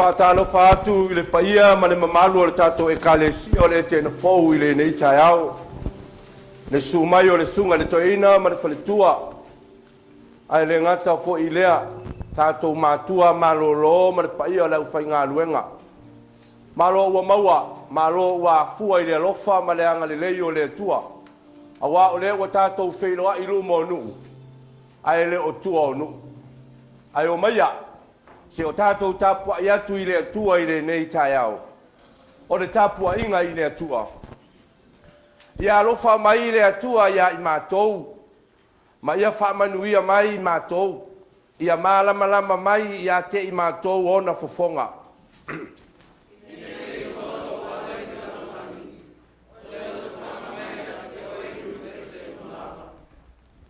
Faatalofa atu i le paia ma le mamalu o le tatou Ekalesia o le Etena Fou i lenei taeao, le susu mai o le Susuga i le Toeaina ma le Faletua, ae le gata foi i lea, tatou matua malolo ma le paia o le aufaigaluega. Malo ua maua, malo ua afua i le alofa ma le agalelei o le Atua, aua o lea ua tatou feiloai i luma o nuu, ae le o tua o nuu. Ae omaia, se i o tatou tapuai atu i le Atua i lenei taeao. O le tapuaiga i le Atua. Ia alofa mai le Atua ia i matou, ma ia faamanuia mai matou, ia malamalama mai ia te i matou ona fofoga.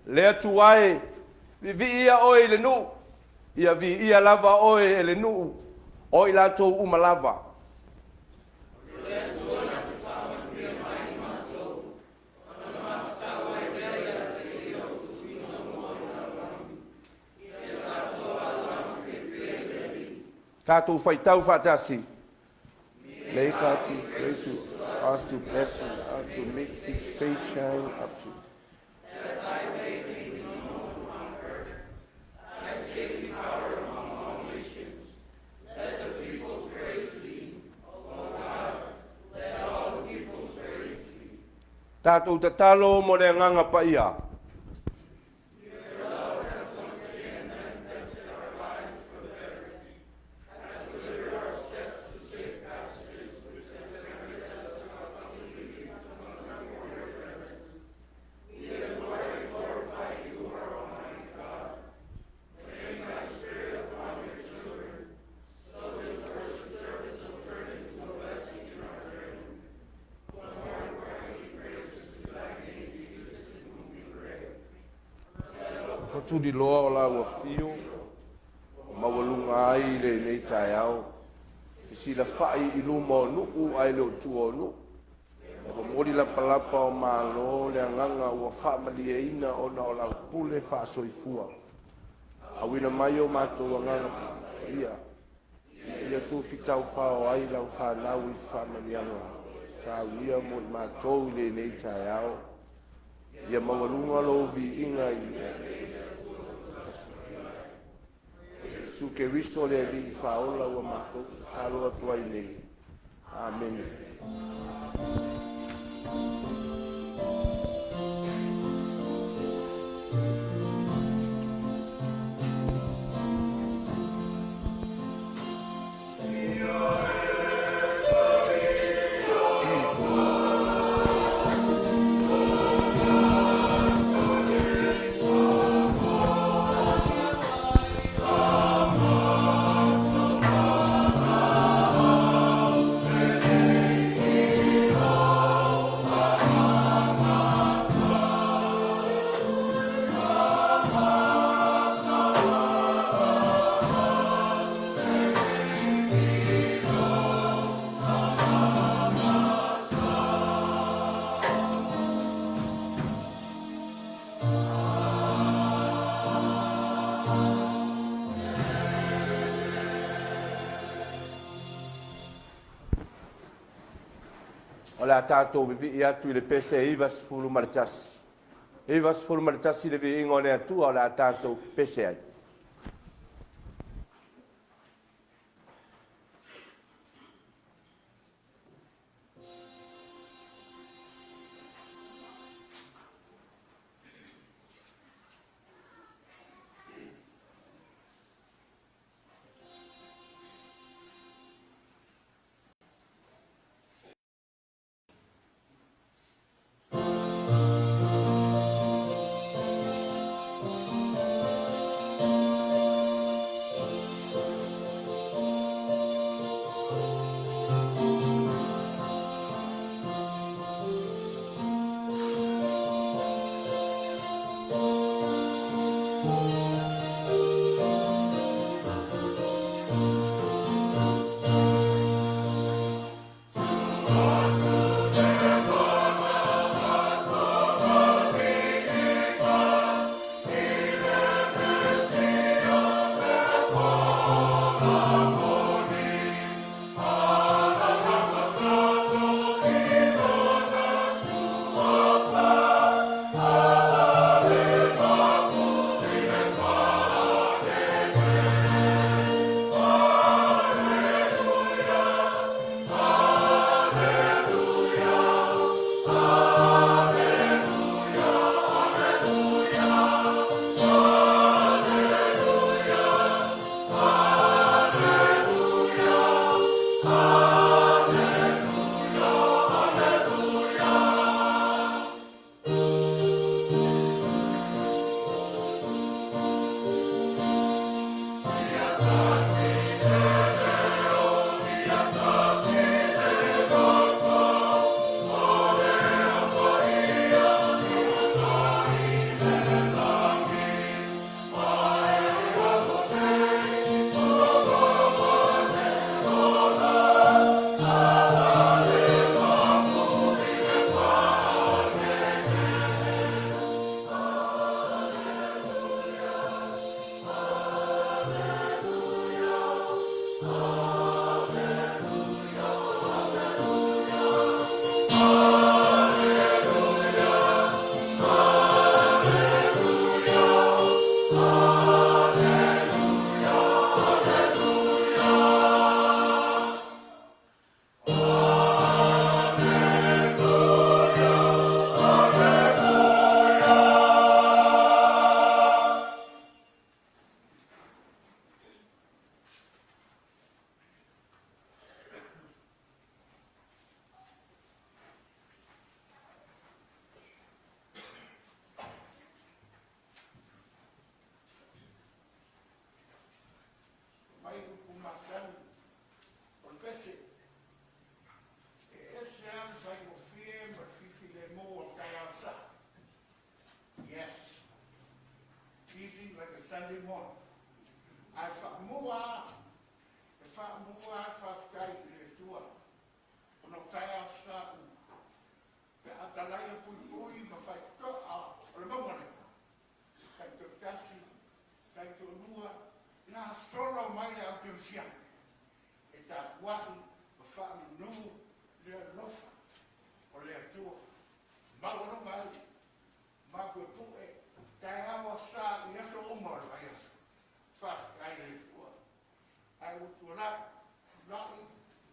Le Atua e, viviia oe i le nuu, ia viia lava oe e le nuu, o i latou uma lava. Tatou faitau faatasi. May God be great to us to bless us, to make His face shine up to Tatou tatalo mo le Agaga Paia. Tuliloa o lau afio ua maualuga ai lenei taeao, fesilafai i luma o nuu ae le o tua o nuu. E momoli lapalapa o malo le agaga ua faamalieina ona o lau pule faasoifua. Auina mai o matou agaga paia ina ia tufitaufao ai lau fanau i faamanuiaga saunia mo i matou i lenei taeao. Ia maualuga lou viiga i Iesu Keriso le Alii Faaola ua matou tatalo atu ai nei. Amene. O le a tatou vivii atu i le pese 91. 91 le viiga o le Atua o le a tatou pese ai. alii ma ona. Ae faamua lava, e faamua lava le faafetai i le Atua ona o taeao sa uma, pe a talaia puipui ma faitotoa o le mauga lea, taitoatasi, taitoalua, gasolo mai le au kerisiano e tapuai ma faanunu le alofa o le Atua maualuga ai maupuepue taeao aso sa i aso uma o le vaiaso. Faafetai i le Atua. Ae ua tuanai tulai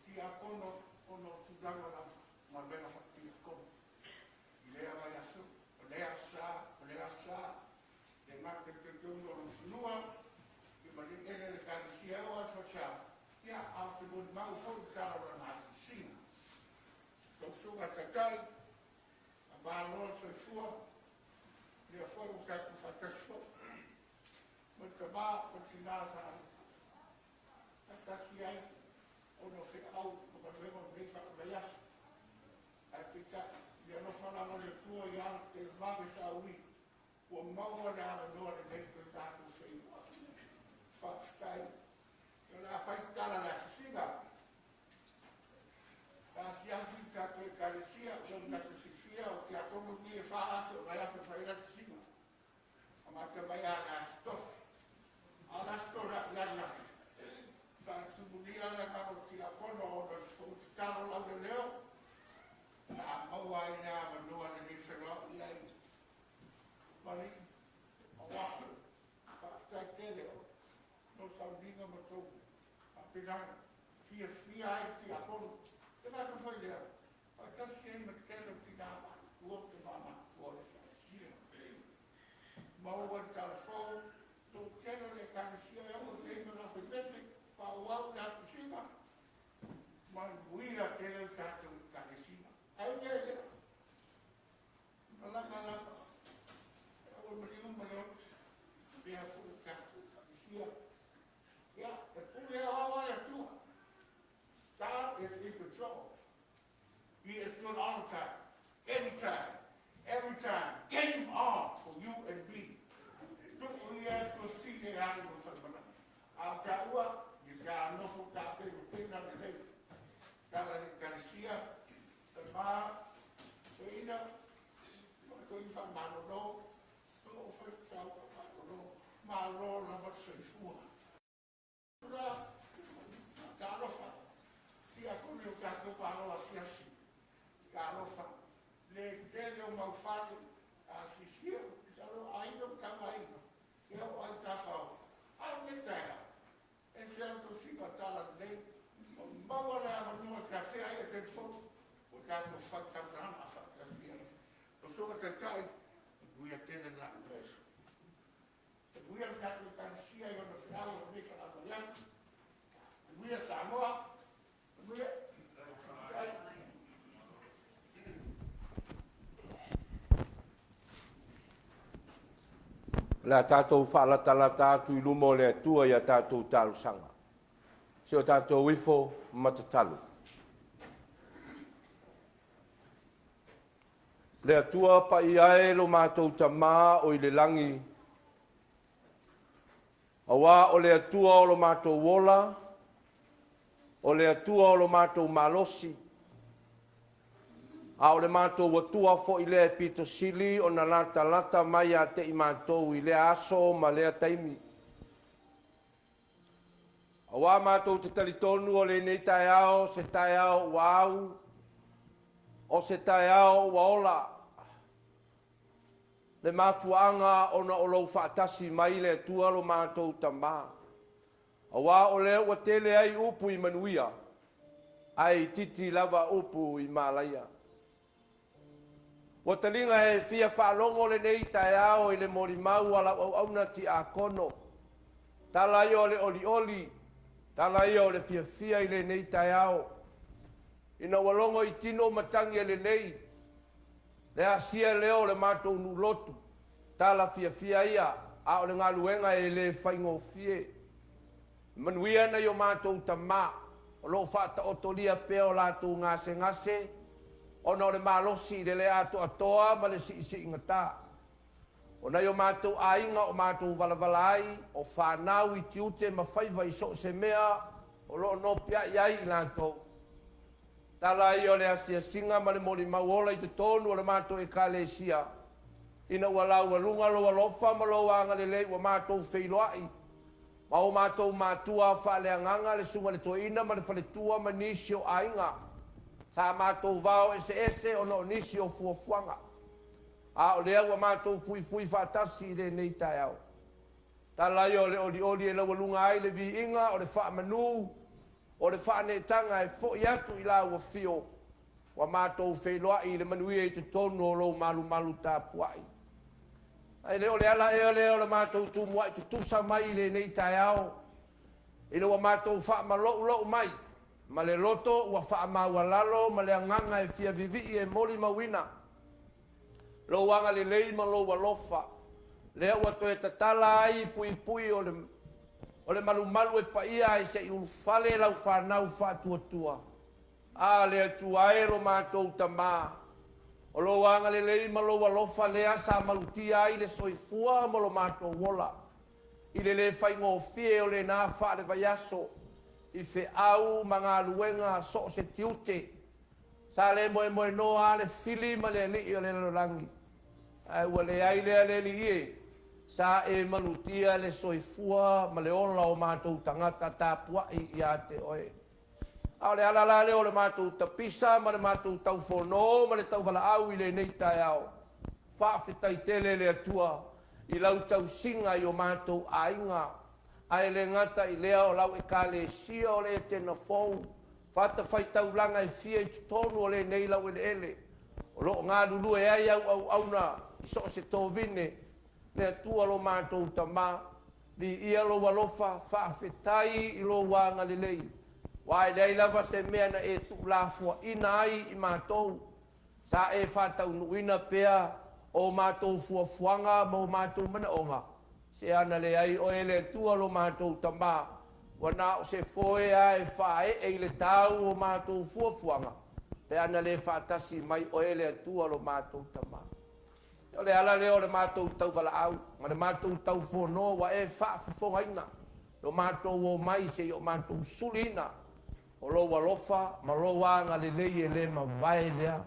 tiakono ona o tulaga lava o galuega faatiakono i lea vaiaso, o lea asa, o lea asa, le gata i le teuteuga o lona fanua, i malele le Ekalesia e oo lava i Falesa, ia, ae ou te molimau foi i le tala o lana asiasiga. Lau Susuga i le Taitai, faamalo le soifua, o lea foi ua tatou faatasi foi ma le tama ma le tina sa faatasi ai ona o feau ma galuega o lenei vaiaso. Ae peitai, i le alofa lava o le Atua ia televave sauni, ua maua le avanoa lenei toe tatou feiloai. Faafetai. O le a fai tala i le asiasiga. Sa asiasi le tatou Ekalesia, pei ona tatou silafia o tiakono nei e 4,000 o vaiaso e fai ai le asiasiga. Amata mai lava i le Aso Tofi. A o le Aso Toonai ananafi, sa tumulia le agaga o tiakono ona o le fono tatalo a le auleoleo, sa maua ai le avanoa lenei e feloai ai ma alii ma faafetai tele mo sauniga ma tou faapenaga fiafia ai tiakono. E gata foi lea, faatasi ai ma le tele o tina matutua ma tama matutua o le Ekalesia. Maua le talafou, toatele o le Ekalesia e oo i le taimi o le afaimese, faaauau le asiasiga, manuia tele le tatou Ekalesia. Ae ui lea i lea, malaga lava e aua ma le pea foi le tatou Ekalesia. Ia, e pule aoao lava le Atua. God is in control. He is good all the time, anytime, every time. Game on for you and me. Tuu ia tuasile e alu o whaimana. A o tāua, i ka nofo tāpē o tēnā lelei. Tala le Ekalesia, te mā, te ina, ma toi whamalolo, o whai tau whamalolo, malo lava te soifua. La, talofa, tia kone o tātou palo asiasi, talofa, le tele o maufale, asisia, salo aiga ma tama aiga, e o ai tafao, a o le taea, e se auto sika tala lelei, o maua le avanoa te afea ai e telefoni, o tātou whaitauranga whaatasi ai. O soka taitai, e guia tele la ueso. E guia le tātou Ekalesia i ona feau o lenei whalawaliaso. E guia Samoa, e guia. O le a tatou faalatalata atu i luma o le Atua i a tatou talosaga. Se o tatou ifo ma tatalo. Le Atua paia e lo matou tamā o i le lagi, auā o le Atua o lo matou ola, o le Atua o lo matou malosi, a o le matou Atua foi lea e pito sili ona latalata mai ia te i matou i lea aso ma lea taimi. Auā matou te talitonu o lenei taeao, se taeao ua au, o se taeao ua ola, le mafuaaga ona o lou faatasi mai le Atua lo matou tamā. Auā o lea ua tele ai upu i manuia, ae itiiti lava upu i malaia. Ua taliga e fia faalogo lenei taeao i le molimau a lau auauna tiakono. Tala ia o le olioli, tala ia o le fiafia i lenei taeao. Ina ua logo i tino matagi e lelei, le asia lea o le matou nulotu, tala fiafia ia, a o le galuega e le faigofie. Manuia nai o matou tamā, o loo faataotolia pea o latou gasegase, ona o le malosi i le le atoatoa ma le siisiigata. O nai o matou aiga o matou valavala ai, o fanau i tiute ma faiva i so o se mea o lo o nopiai ai i latou. Tala ia o le asiasiga ma le molimau ola i totonu o le matou Ekalesia, ina ua laualuga lou alofa ma lou agalelei ua matou feiloai ma o matou matua faaleagaga le susuga i le toeaina ma le faletua ma nisi o aiga sa matou vao eseese ona o nisi o fuafuaga, a o lea ua matou fuifui faatasi i lenei taeao. Tala ia o le olioli e laualuga ai le viiga o le faamanu o le faaneetaga e foi atu i lau afio, ua matou feiloai i le manuia i totonu o lou malumalu tapuai. Ae le o le ala ea lea o le matou tumuai tutusa mai i lenei taeao, ina ua matou faamaloulou mai ma le loto ua faamaualalo ma le agaga e fia vivii e molimauina lou agalelei ma lou alofa, lea ua toe tatala ai puipui o le malumalu e paia ai se i ulufale lau fanau faatuatua. A le Atua e lo matou Tamā, o lou agalelei ma lou alofa lea sa malutia ai le soifua ma lo matou ola, i le le faigofie o lena faalevaiaso, i feau ma galuega so o se tiute. Sa le moemoenoa lava le fili ma le alii o le lalolagi, ae ua leai lea le Alii e, sa e malutia le soifua ma le ola o matou tagata tapuai ia te oe. A o le ala la lea o le matou tapisa ma le matou taufono ma le tauvalaau i lenei taeao, faafetai tele le Atua i lau tausiga i o matou aiga, ae le gata i lea o lau Ekalesia o le Etena Fou, fatafaitaulaga e fia i totonu o lenei laueleele, o lo o galulue ai au auauna i so o se tovine, le Atua lo matou Tamā, viia lou alofa, faafetai i lou agalelei, aua e leai lava se mea na e tuulafoaina ai i matou, sa e faataunuuina pea o matou fuafuaga ma o matou manaoga, se ana leai oe le Atua lo matou Tamā, ua na o se foe lava e faaee i le tau o matou fuafuaga, pe ana le faatasi mai oe le Atua lo matou Tamā. O le ala lea o le matou tauvalaau ma le matou taufono ua e faafofogaina lo matou omai se i o matou suliina o lou alofa ma lou agalelei e le mavae lea.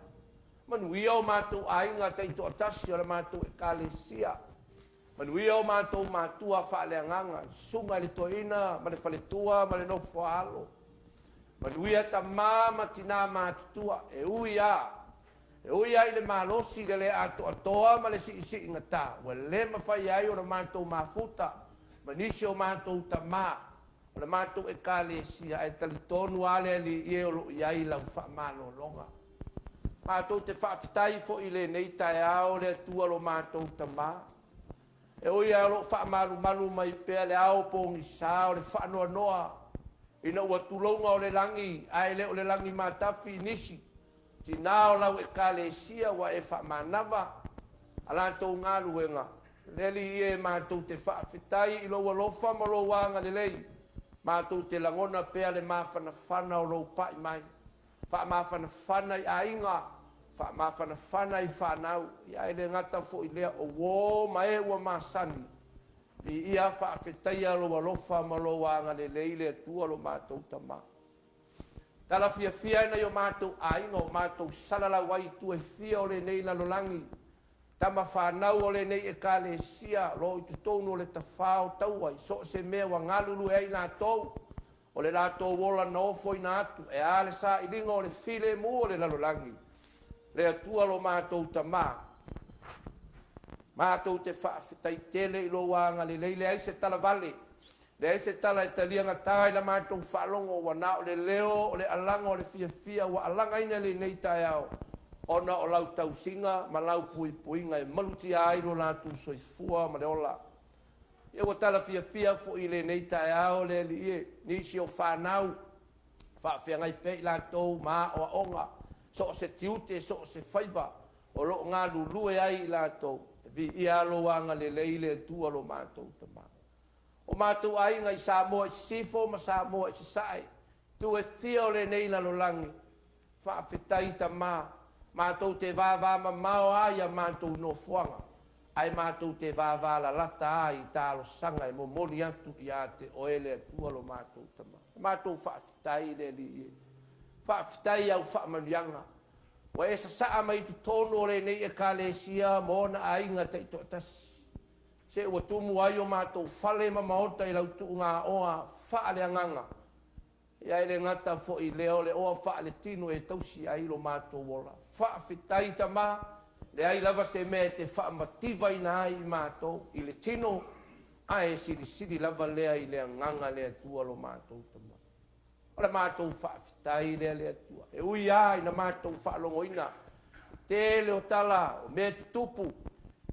Manuia o matou aiga taitoatasi o le matou Ekalesia. Manuia o matou matua faaleagaga, susuga i le toeaina ma le faletua ma le nofoaalo. Manuia tama ma tina matutua, e ui lava E ui lava i le malosi, le le atoatoa ma le siisiigata, ua le mafai ai ona matou mafuta ma nisi o matou tama o le matou Ekalesia, ae talitonu lava le Alii e o lo o i ai lau faamalologa. Matou te faafetai foi i lenei taeao le Atua lo matou Tamā, e ui lava o lo o faamalumalu mai pea le ao pogisa o le faanoanoa ina ua tulouna o le lagi ae le o le lagi matafi nisi Tina o lau Ekalesia ua e faamanava a latou galuega, le Alii e, matou te faafetai i lou alofa ma lou agalelei, matou te lagona pea le mafanafana o lou pai mai, faamafanafana i aiga, faamafanafana i fanau, ae le gata foi i lea, o uo ma e ua masani, viia faafetaia lou alofa ma lou agalelei le Atua lo matou Tama. Tala fiafia ai nai o matou aiga o matou salalau ai i itu e fia o lenei lalolagi, tama fanau o lenei Ekalesia o lo o i totonu o le tafao taua i so o se mea ua galulue ai latou, o le latou ola na ofoina atu, e a le sailiga o le filemu o le lalolagi, le Atua lo matou Tamā. Matou te faafetai tele i lou agalelei, leai se talavale, leai se tala e taliagata i la matou faalogo, ua na o le leo o le alaga o le fiafia ua alagaina i lenei taeao, ona o lau tausiga ma lau puipuiga e malutia ai lo latou soifua ma le ola. Ia ua tala fiafia foi i lenei taeao le Alii e, nisi o fanau faafeagai pea i latou ma aoaoga, so o se tiute, so o se faiva o lo o galulue ai i latou, e viia lou agalelei le Atua lo matou Tamā. O matou aiga i Samoa i Sisifo ma Samoa i Sasae, itu e fia o lenei lalolagi, faafetai Tamā, matou te vavamamao lava i a matou nofoaga, Ae matou te vavalalata lava i talosaga e momoli atu ia te Oe le Atua lo matou Tama. Matou faafetai i le Alii e. Faafetai i au faamanuiaga ua e sasaa mai i totonu o lenei Ekalesia ma ona aiga taitoatasi. Se ua tumu ai o matou fale ma maota i lau tuugaoa faaleagaga. Ia e le gata foi i lea, o le oa faaletino e tausi ai lo matou ola. Faafetai Tama, leai lava se mea e te faamativaina ai i matou i le tino, ae silisili lava lea i le agaga le Atua lo matou Tama. O le matou faafetai lea le Atua. E ui lava ina matou faalogoina le tele o tala o mea tutupu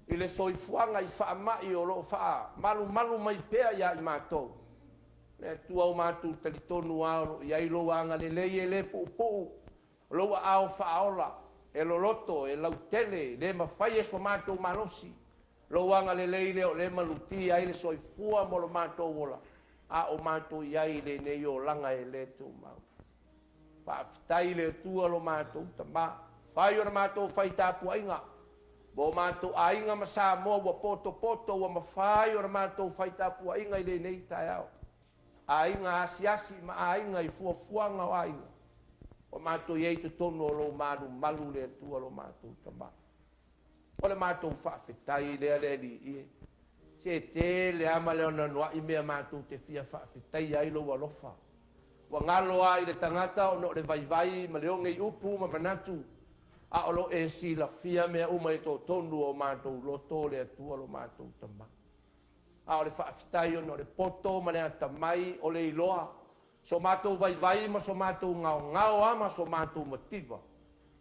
i le soifuaga i faamai o lo o faamalumalu mai pea ia i matou, Le Atua, ua matou talitonu lava o lo o i ai Lou agalelei e le puupuu, o Lou aao faaola, e loloto, e lautele, e le mafai e so matou malosi. Lou agalelei lea o lea e malutia ai le soifua ma lo matou ola, a o matou i ai i lenei olaga e le tumau. Faafetai i le Atua lo matou Tama, fai o le matou fai tapuaiga ma o matou aiga ma Samoa ua potopoto, ua mafai ona matou fai tapuaiga i lenei taeao. Aiga asiasi ma aiga i fuafuaga o aiga, ua matou i ai i totonu o lou malumalu le Atua lo matou Tama. O le matou faafetai lea le Alii e. Se tele lava ma le anoanoai mea matou te fia faafetaia ai lou alofa. Ua galo lava i le tagata ona o le vaivai ma le ogeiupu ma manatu, a o lo o e silafia mea uma i totonu o matou loto, le Atua lo matou Tama. A o le faafetai ona o le poto ma le atamai o le iloa, so matou vaivai ma so matou gaogao lava ma so matou mativa,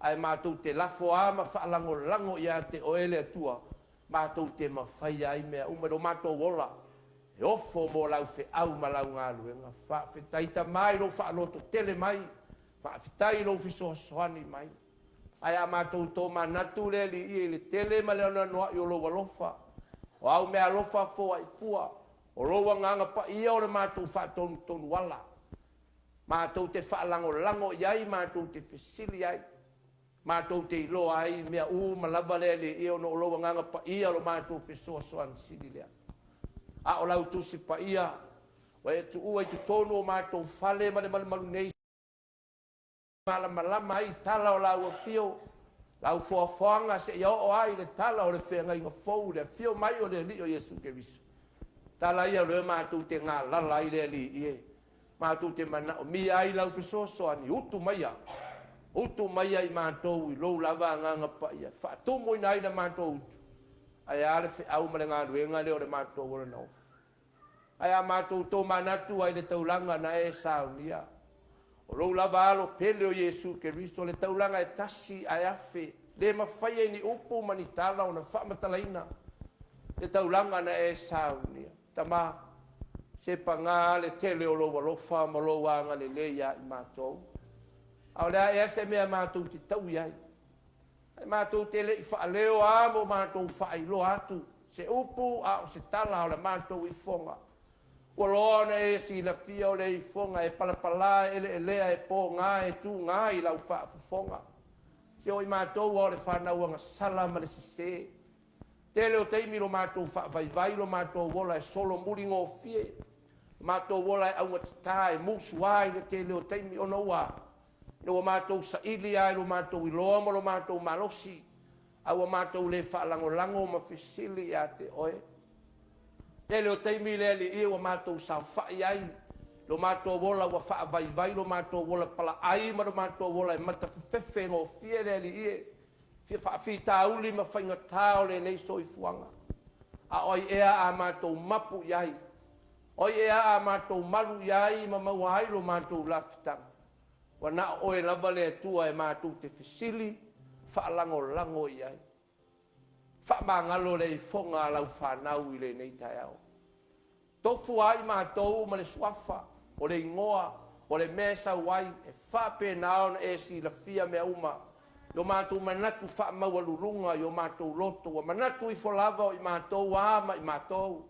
ae matou te lafo lava ma faalagolago ia te Oe le Atua, matou te mafaia ai mea uma i lo matou ola, e ofo mo lau feau ma lau galuega. Faafetai Tama i lou faalototele mai, faafetai i lou fesoasoani mai. Ae a matou tomanatu le Alii i le tele ma le anoanoai o lou alofa, o au meaalofa foai fua, o lou agaga paia o le matou faatonutonuala, matou te faalagolago i ai, matou te fesili ai, matou te iloa ai mea uma lava le Alii, ona o lou agaga paia lo matou fesoasoani sili lea. A o lau Tusi Paia ua e tuua i totonu o matou fale ma le malumalu nei, malamalama ai tala o lau afio, lau foafoaga seia oo ai le tala o le feagaiga fou, le afio mai o le Alii o Iesu Keriso. Tala ia o lea matou te galala ai le Alii e, matou te manaomia ai lau fesoasoani, utu maia, utu maia i matou i lou lava agaga paia, faatumuina ai le matou utu, ae a le feau ma le galuega lea o le matou ola na ofi. Ae a matou tomanatu ai i le taulaga na e saunia, o lou lava alo pele o Iesu Keriso, le taulaga e tasi ae afe, le mafaia i ni upu ma ni tala ona faamatalaina le taulaga na e saunia. Tama, se paga le tele o lou alofa ma lou agalelei ia i matou. A o le a ea se mea matou te taui ai? Ae matou te le i faaleo lava ma matou faailoa atu se upu a o se tala o le matou ifoga. Ua loa ona e silafia o le ifoga e palapala, e eleelea, e poga, e tuga i lau faafofoga. Se o i matou lava o le fanau agasala ma le sese. Tele o taimi lo matou faavaivai lo matou ola e solomuli gofie, lo matou ola e augatata, e musua i le tele o taimi ona ua a? Ina ua matou saili lava i lo matou iloa ma lo matou malosi, a ua matou le faalagolago ma fesili ia te Oe. Tele o taimi le Alii ua matou saofai ai, lo matou ola ua faavaivai lo matou ola palaai ma lo matou ola e matafefefe gofie le Alii e, fia faafitauli ma faigata o lenei soifuaga. A o ai ea a matou mapu i ai? O ai ea a matou malu i ai ma maua ai lo matou lafitaga? Ua na o Oe lava le Atua e matou te fesili faalagolago i ai. Faamagalo le ifoga a lau fanau i lenei taeao. Tofu ai matou ma le suafa, o le igoa, o le mea e sau ai, e faapena ona e silafia mea uma i o matou manatu faamaualuluga i o matou loto, ua manatu ifo lava o i matou a ma i matou.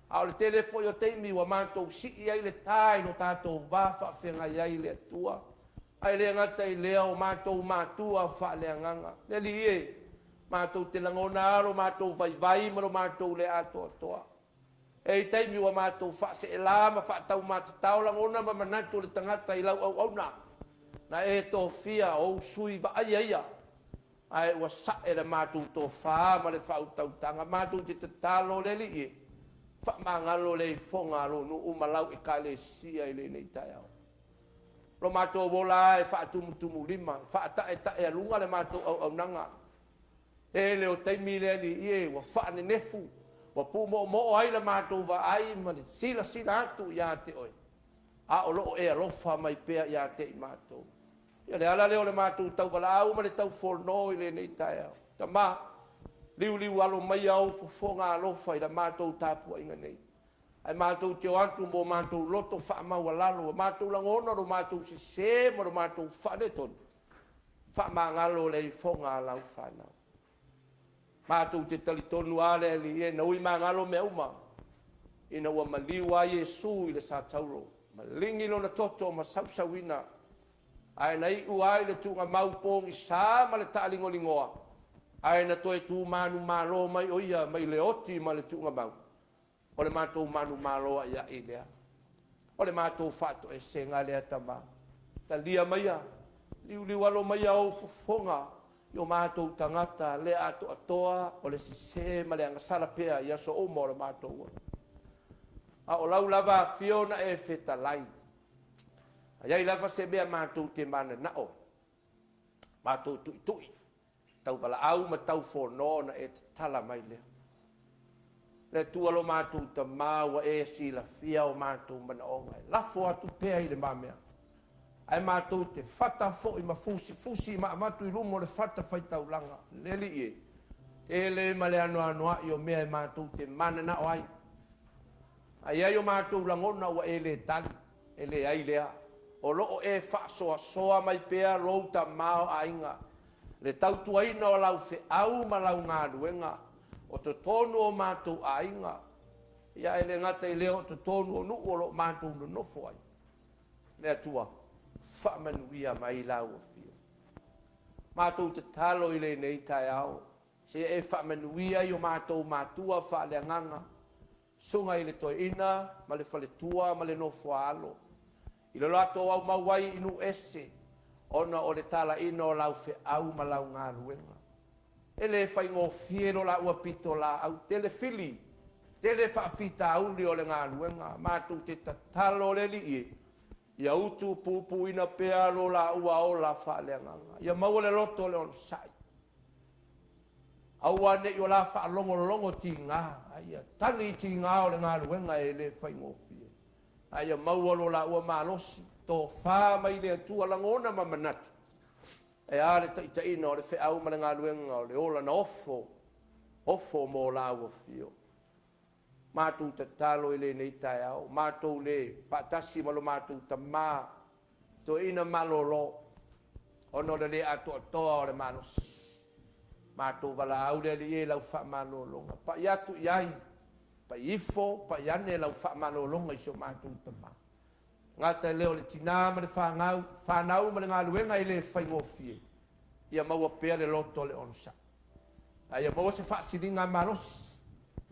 A o le tele foi o taimi ua matou sii ai le ta i lo tatou va faafeagai ai i le Atua. Ae le gata i lea, o matou matua faaleagaga. Le Alii e! Matou te lagona lava lo matou vaivai ma lo matou le atoatoa. E i ai taimi ua matou faaseela ma faataumatatao lagona ma manatu o le tagata i lau auauna, na e tofia o ou sui vaaia ia, ae ua sae le matou tofa ma le faautautaga. Matou te tatalo le Alii e, faamagalo le ifoga a lou nuu ma lau Ekalesia i lenei taeao. Lo matou ola lava e faatumutumulima, e faataetaealuga le matou auaunaga. Tele o taimi le Alii e, ua faanenefu, ua pumoomoo ai la matou vaai ma le silasila atu ia te Oe, a o lo o e alofa mai pea ia te i matou. Ia o le ala lea o le matou tauvalaau ma le taufono i lenei taeao. Tama, liuliualo maia ou fofoga alofa i la matou tapuaiga nei. Ae matou te o atu ma o matou loto faamaualalo, ua matou lagona lo matou sese ma lo matou faaletonu, faamagalo le ifoga a lau fanau. Matou te talitonu lava le Alii e, na ui magalo mea uma ina ua maliu lava Iesu i le satauro, maligi lona toto ma sausauina, ae na iu lava i le tuugamau pogisa ma le taaligoligoa, ae na toe tu manumalo mai o ia mai le oti ma le tuugamau. O le matou manumalo a'ia'i lea. O le matou faatoesega lea, Tama. Talia maia, liuliualo maia ou fofoga i o matou tagata le atoatoa o le sesē ma le agasala pea i aso uma o le matou ola. A o lau lava afio na e fetalai, a i ai lava se mea matou te mananao ai, matou tuitui, tauvalaau ma taufono ona e tatala mai lea. Le Atua lo matou Tama, ua e silafia o matou manaoga, e lafo atu pea i le mamea, ae matou te fata foi ma fusifusi ma avatu i luma o le fatafaitaulaga. Le Alii e, tele ma le anoanoai o mea e matou te mananao ai, a i ai o matou lagona ua e le tali, e leai lea. O lo o e faasoasoa mai pea lou tamaoaiga, le tautuaina o lau feau ma lau galuega, o totonu o matou aiga, ia ae le gata i lea o totonu o nuu o lo o matou nonofo ai. Le Atua, faamanuia mai lau Afioga. Matou tatalo i lenei taeao, seia e faamanuia i o matou matua faaleagaga, Susuga i le Toeaina ma le faletua ma le nofoaalo, i lo latou aumau ai i nuu ese ona o le talaina o lau feau ma lau galuega. E le faigofie lo laua pitolaau, tele fili, tele faafitauli o le galuega. Matou te tatalo le Alii e, ia utu puupuuina pea lo laua ola faaleagaga. Ia maua le loto o le onosai. Aua ne i o la faalogologo tiga, a ia tali i tiga o le galuega e le faigofie. A ia maua lo laua malosi, tofa mai le Atua, lagona ma manatu, e a le taitaiina o le feau ma le galuega o le ola na ofo, ofo mo laua fio. Matou tatalo i lenei taeao, matou le faatasi ma lo matou tama, toeaina malolo, ona o le le atoatoa o le malosi. Matou valaau le Alii e i lau faamalologa. Pai atu i ai, pai ifo, pai ane lau faamalologa i si o matou tama. Gata i lea o le tina ma le fanau, fanau ma le galuega e le faigofie, ia maua pea le loto o le onosai. A ia maua se faasiliga malosi,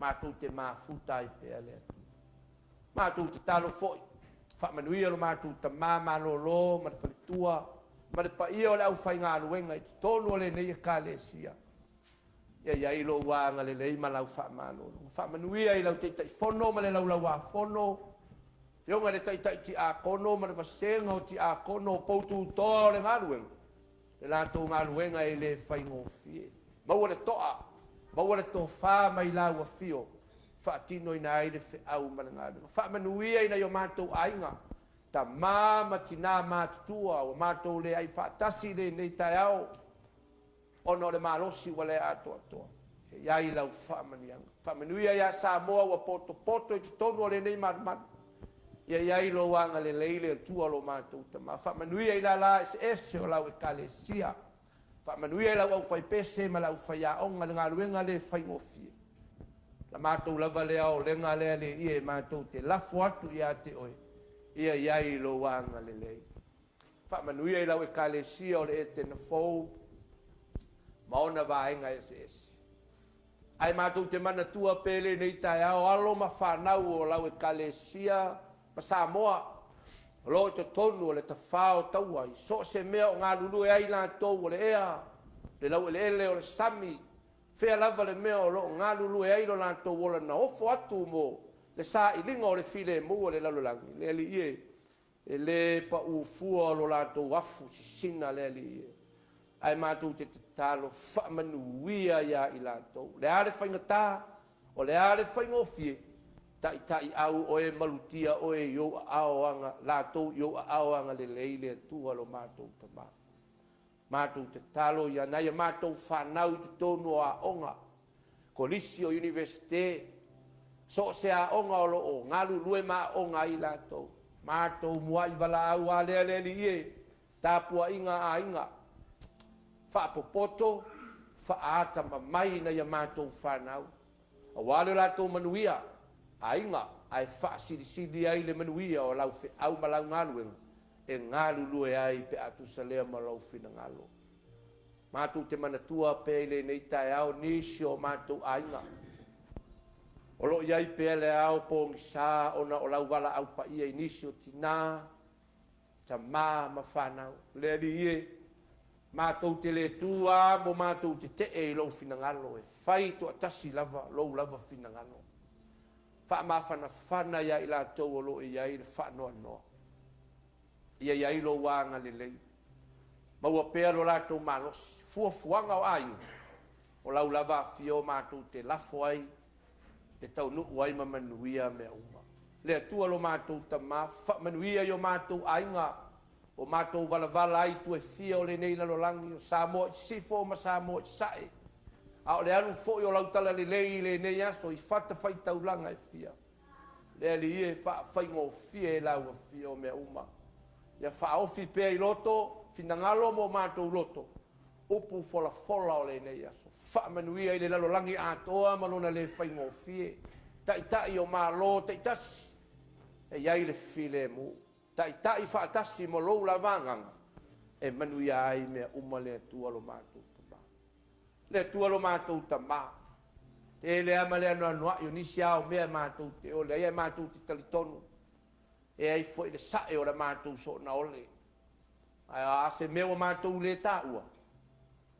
matou te mafuta ai pea le Atua. Matou tatalo foi, faamanuia lo matou tama malolo ma le faletua ma le paia o le aufaigaluega i totonu o lenei Ekalesia. Ia i ai lou agalelei ma lau faamalologa. Faamanuia i lau Taitaifono ma le Laulauafono, Afioga i le Taitai Tiakono ma le vasega o Tiakono o poututoa o le galuega, le latou galuega e le faigofie. Maua le toa, maua le tofa mai lau afio, faatinoina ai le feau ma le galuega. Faamanuia i nai o matou aiga, tama ma tina matutua ua matou leai faatasi i lenei taeao, ona o le malosi ua le atoatoa. E i ai lau faamanuiaga. Faamanuia ia Samoa ua potopoto i totonu o lenei malumalu. Ia i ai lou agalelei le Atua lo matou Tama. Faamanuia i lala eseese o lau Ekalesia. Faamanuia i lau aufaipese ma le aufaiaoga i le galuega le faigofie. La matou lava lea aolega lea le ia e matou te lafo atu ia te oe, ia i ai lou agalelei. Faamanuia i lau Ekalesia o le Etena Fou. ma ona vaega eseese. Ae matou te manatua pea i lenei taeao alo ma fanau o lau Ekalesia ma Samoa o lo o i totonu o le tafao taua i so o se mea o galulue ai latou, o le ea, le laueleele, o le sami, fea lava le mea o lo o galulue ai lo latou ola na ofo atu mo le sailiga o le filemu o le lalolagi. Le Alii e, e le pau fua lo latou afu sisina, le Alii e, ae matou te tatalo faamanuia iā i latou. O le a le faigata, o le a le faigofie, taitaiau oe, malutia oe i ou aao aga, latou i ou aao agalelei, le Atua lo matou Tama. Matou tatalo ia nai a matou fanau i totonu o aoga, kolisi o Iunivesite, so o se aoga o lo o galulue ma aooga ai latou. Matou muai valaau a lea le Alii e, tapuaiga a aiga, faapopoto, faaatamamai nai a matou fanau, aua le latou manuia, aiga, ae faasilisili ai le manuia o lau feau ma lau galuega e galulue ai pe a tusa lea ma lou finagalo. Matou te manatua pea i lenei taeao nisi o matou aiga o lo o i ai pea le ao pogisa ona o lau valaau paia i nisi o tinā, tamā ma fanau. Le Alii e, matou te le tu a mo matou tetee i lou finagalo, e fai toatasi lava lou lava finagalo. Faamafanafana ia i latou o lo o i ai le faanoanoa. Ia i ai lou agalelei. Maua pea lo latou malosi. Fuafuaga o aiga, o lau lava afio matou te lafo ai e taunuu ai ma manuia mea uma. Le Atua lo matou Tama, faamanuia i o matou aiga, o matou valavala ai i itu e fia o lenei lalolagi, o Samoa i Sisifo ma Samoa i Sasae, a o le alu foi o lau talalelei i lenei aso i fatafaitaulaga e fia. Le Alii e, faafaigofie lau afio mea uma. Ia faaofi pea i loto, finagalo ma o matou loto, upu folafola o lenei aso. Faamanuia i le lalolagi atoa ma lona le faigofie. Taitai o Malo taitasi, e i ai le filemu. Taitai faatasi ma lou lava agaga, e manuia ai mea uma le Atua lo matou Tama. Le Atua lo matou Tama, tele lava ma le anoanoai o nisi ao mea matou te ole ai, ae matou te talitonu e ai foi le sae o le matou soonaole. Ae a se mea ua matou le taua,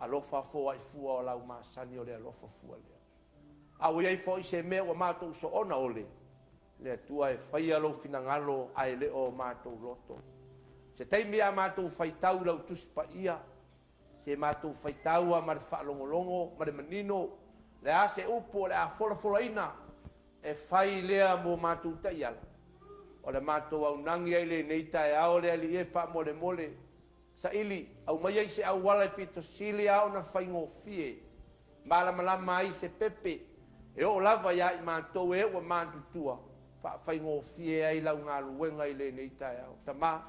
alofa foai fua o lau masani o le alofa fua lea. A ua i ai foi se mea ua matou soona ole, le Atua e faia lou finagalo ae le o matou loto. Se taimi a matou faitau i lau Tusi Paia, se matou faitau a ma le faalogologo ma le manino, le a se upu o le a folafolaina e fai lea mo matou taiala. O le matou aunagi ai lenei taeao le Alii e faamolemole, saili, aumaia i se auala e pito sili a ona faigofie, malamalama ai se pepe, e oo lava iā i matou e ua matutua, faafaigofie ai lau galuega i lenei taeao. Tama,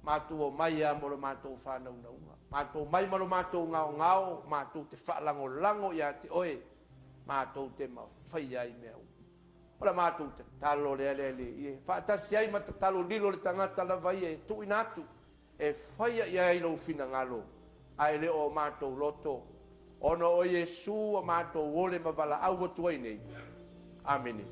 matou omai a mo le matou faanaunauga, matou omai ma lo matou gaogao, matou te faalagolago ia te oe, matou te mafaia ai mea uma. O le matou tatalo lea le Alii e, faatasi ai ma tatalo lilo le tagata lava ia e tuuina atu e faia i ai lou finagalo, ae le o matou loto, ona o Iesu ua matou ole ma valaau atu ai nei. Amene.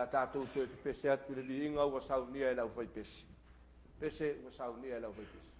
a tatou toe pepese atu i le viiga ua saunia e le aufaipese. Pese ua saunia e le aufaipese.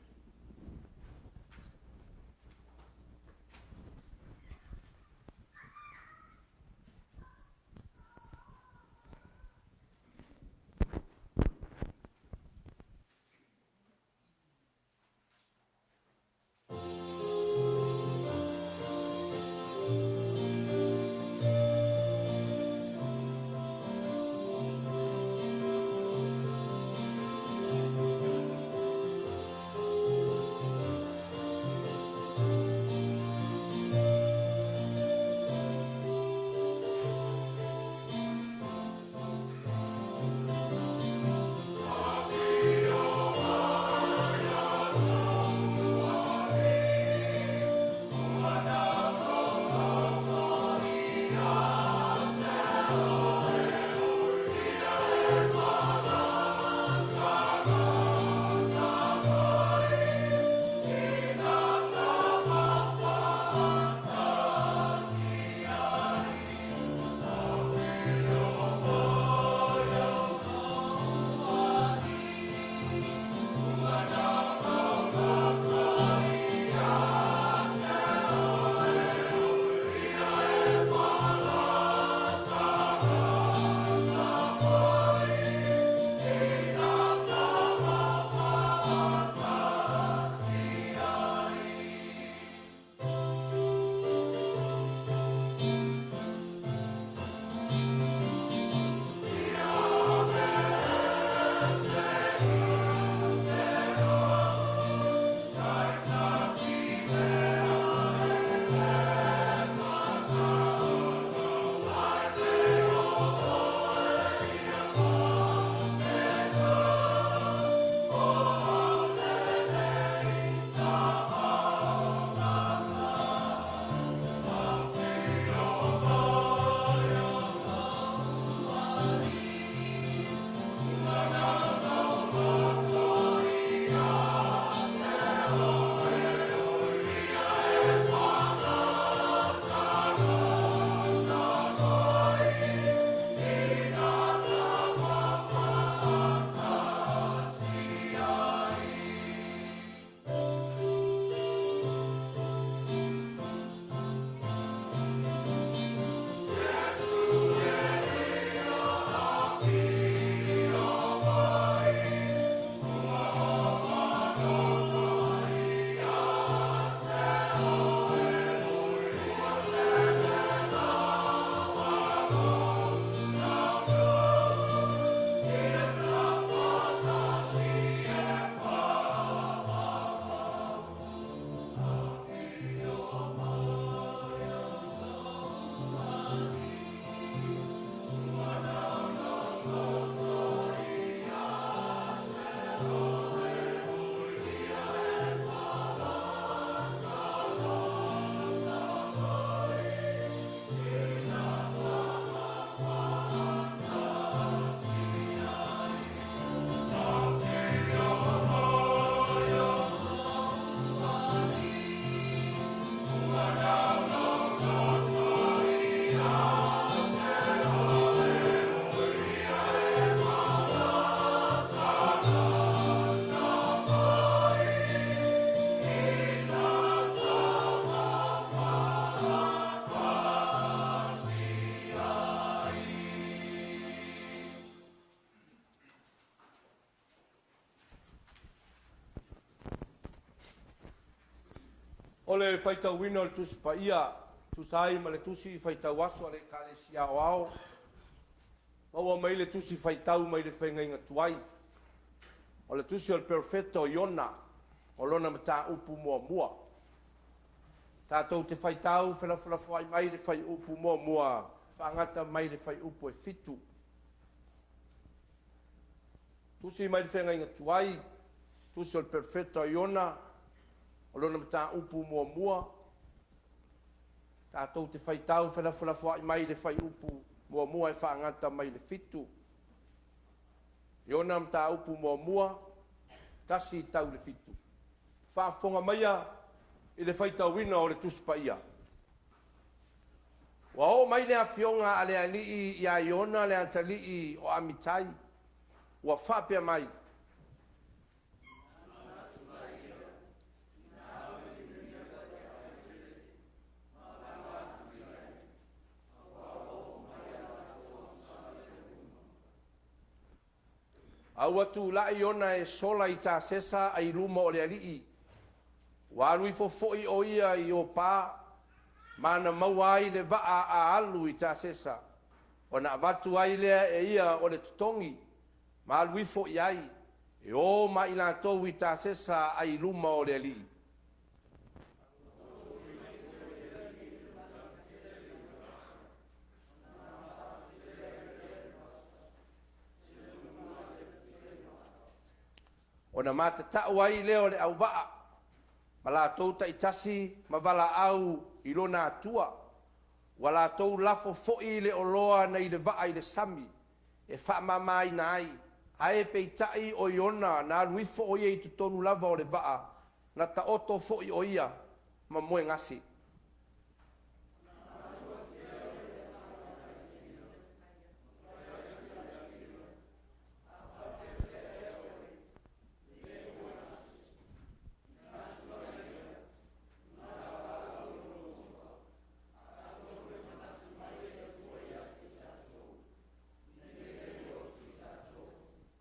O le faitauina o le Tusi Paia, tusa ai ma le Tusi Faitau Aso a le Ekalesia Aoao, maua mai le Tusi Faitau mai le Feagaiga Tuai, o le Tusi o le Perofeta o Iona, o lona mataupu muamua. Tatou te faitau felafolafoai mai le fuaiupu muamua, faagata mai le fuaiupu e 7. Tusi mai le Feagaiga Tuai, Tusi o le Perofeta o Iona, o lona mataupu muamua, tatou te faitau felafolafoai mai le fuaiupu muamua e faagata mai le 7. Iona mataupu muamua, 1 tau le 7. Faafofoga maia i le faitauina o le Tusi Paia. Ua oo mai le afioga a le Alii ia Iona le atalii o Amitai, ua faapea mai, A ua tulai Iona e sola i Tasesa ai luma o le alii, ua alu ifo foi o ia i Iopa, ma na maua ai le vaa a alu i Tasesa, ona avatu ai lea e ia o le totogi, ma alu ifo i ai, e o ma i latou i Tasesa ai luma o le alii. Ona matatau ai lea o le auvaa ma latou taitasi ma valaau i lona Atua. Ua latou lafo foi le oloa nai le vaa i le sami e faamamaina ai, ae peitai o Iona na alu ifo o ia i totonu lava o le vaa, na taoto foi o ia ma moegase.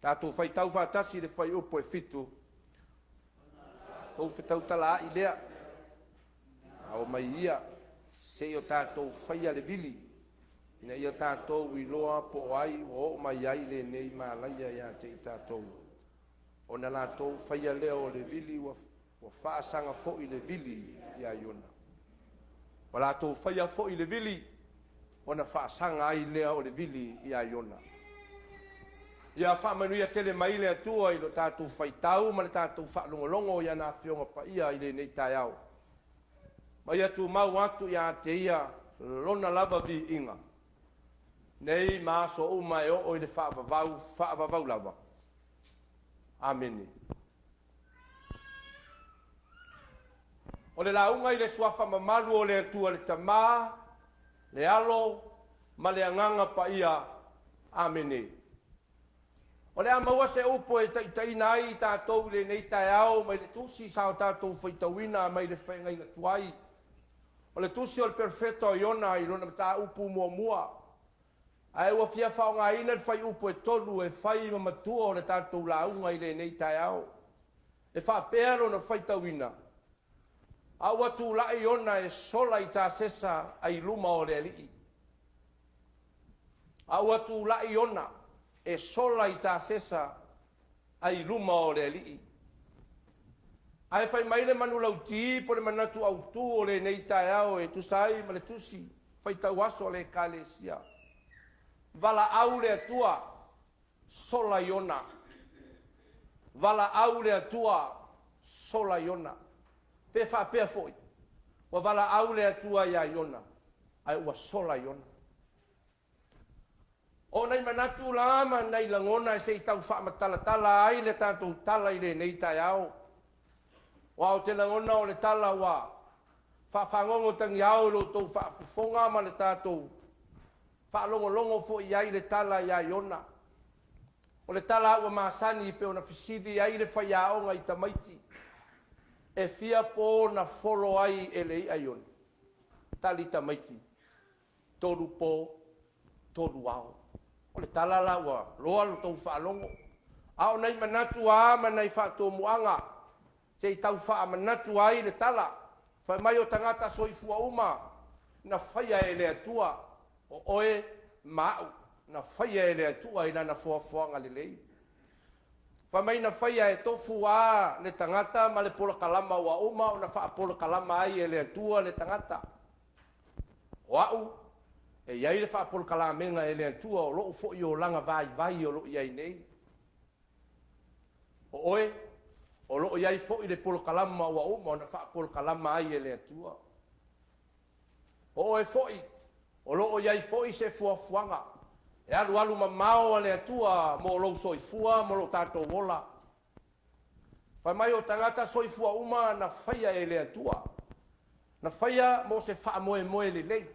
Tatou faitau faatasi i le fuaiupu e 7. Tou fetautalaai lea, a omai ia, se i o tatou faia le vili, ina ia tatou iloa po o ai ua oo mai ai lenei malaia ia te i tatou. Ona latou faia lea o le vili ua faasaga foi le vili ia Iona. Ua latou faia foi le vili, ona faasaga ai lea o le vili ia Iona. Ia faamanuia tele mai le Atua i lo tatou faitau ma le tatou faalogologo i ana Afioga Paia i lenei taeao. Ma ia tumau atu ia te Ia Lona lava viiga, nei ma aso uma e oo i le faavavau, faavavau lava. Amene. O le lauga i le Suafa mamalu o le Atua le Tama, le Alo ma le Agaga Paia. Amene. O le a maua se upu e taitaiina ai i tatou i lenei taeao mai le tusi sa o tatou faitauina mai le feagaiga tuai. O le tusi o le Perofeta o Iona i lona mataupu muamua. Ae ua fia faaaogaina le fuaiupu e 3 e fai ma matua o le tatou lauga i lenei taeao. E faapea lona faitauina, A ua tulai Iona e sola i Tasesa ai luma o le alii. A ua tulai Iona e sola i Tasesa ai luma o le alii. Ae fai mai le manulauti po o le manatu autu o lenei taeao e tusa ai ma le tusi faitau aso a le Ekalesia, Valaau le Atua, sola Iona. Valaau le Atua, sola Iona. Pe faapea foi, ua valaau le Atua iā Iona, ae ua sola Iona. O nai manatu la ma nai lagona se i tau faamatalatala ai le tatou tala i lenei taeao. Aua ou te lagona o le tala ua faafagogo tagiao i lo outou faafofoga ma le tatou faalogologo foi i ai i le tala ia Iona. O le tala ua masani pei ona fesili ai le faiaoga i tamaiti, e fia po na folo ai e le i'a Iona? Tali tamaiti, 3 po, 3 ao. O le tala la ua loa lo tou faalogo. A o nai manatu lava ma nai faatomuaga se i tau faamanatu ai le tala, fai mai o tagata soifua uma na faia e le Atua, o oe ma a'u, na faia e le Atua i Lana foafoaga lelei. Fai mai na faia e tofu a le tagata ma le polokalama ua uma ona faapolokalama ai e le Atua le tagata. O a'u, e i ai le faapolokalamega e le Atua o lo'u foi olaga vaivai o lo o i ai nei. O oe, o lo o i ai foi le polokalama ua uma ona faapolokalama ai e le Atua. O oe foi, o lo o i ai foi se fuafuaga e alualu mamao a le Atua mo lou soifua ma lo tatou ola. Fai mai o tagata soifua uma na faia e le Atua, na faia mo se faamoemoe lelei.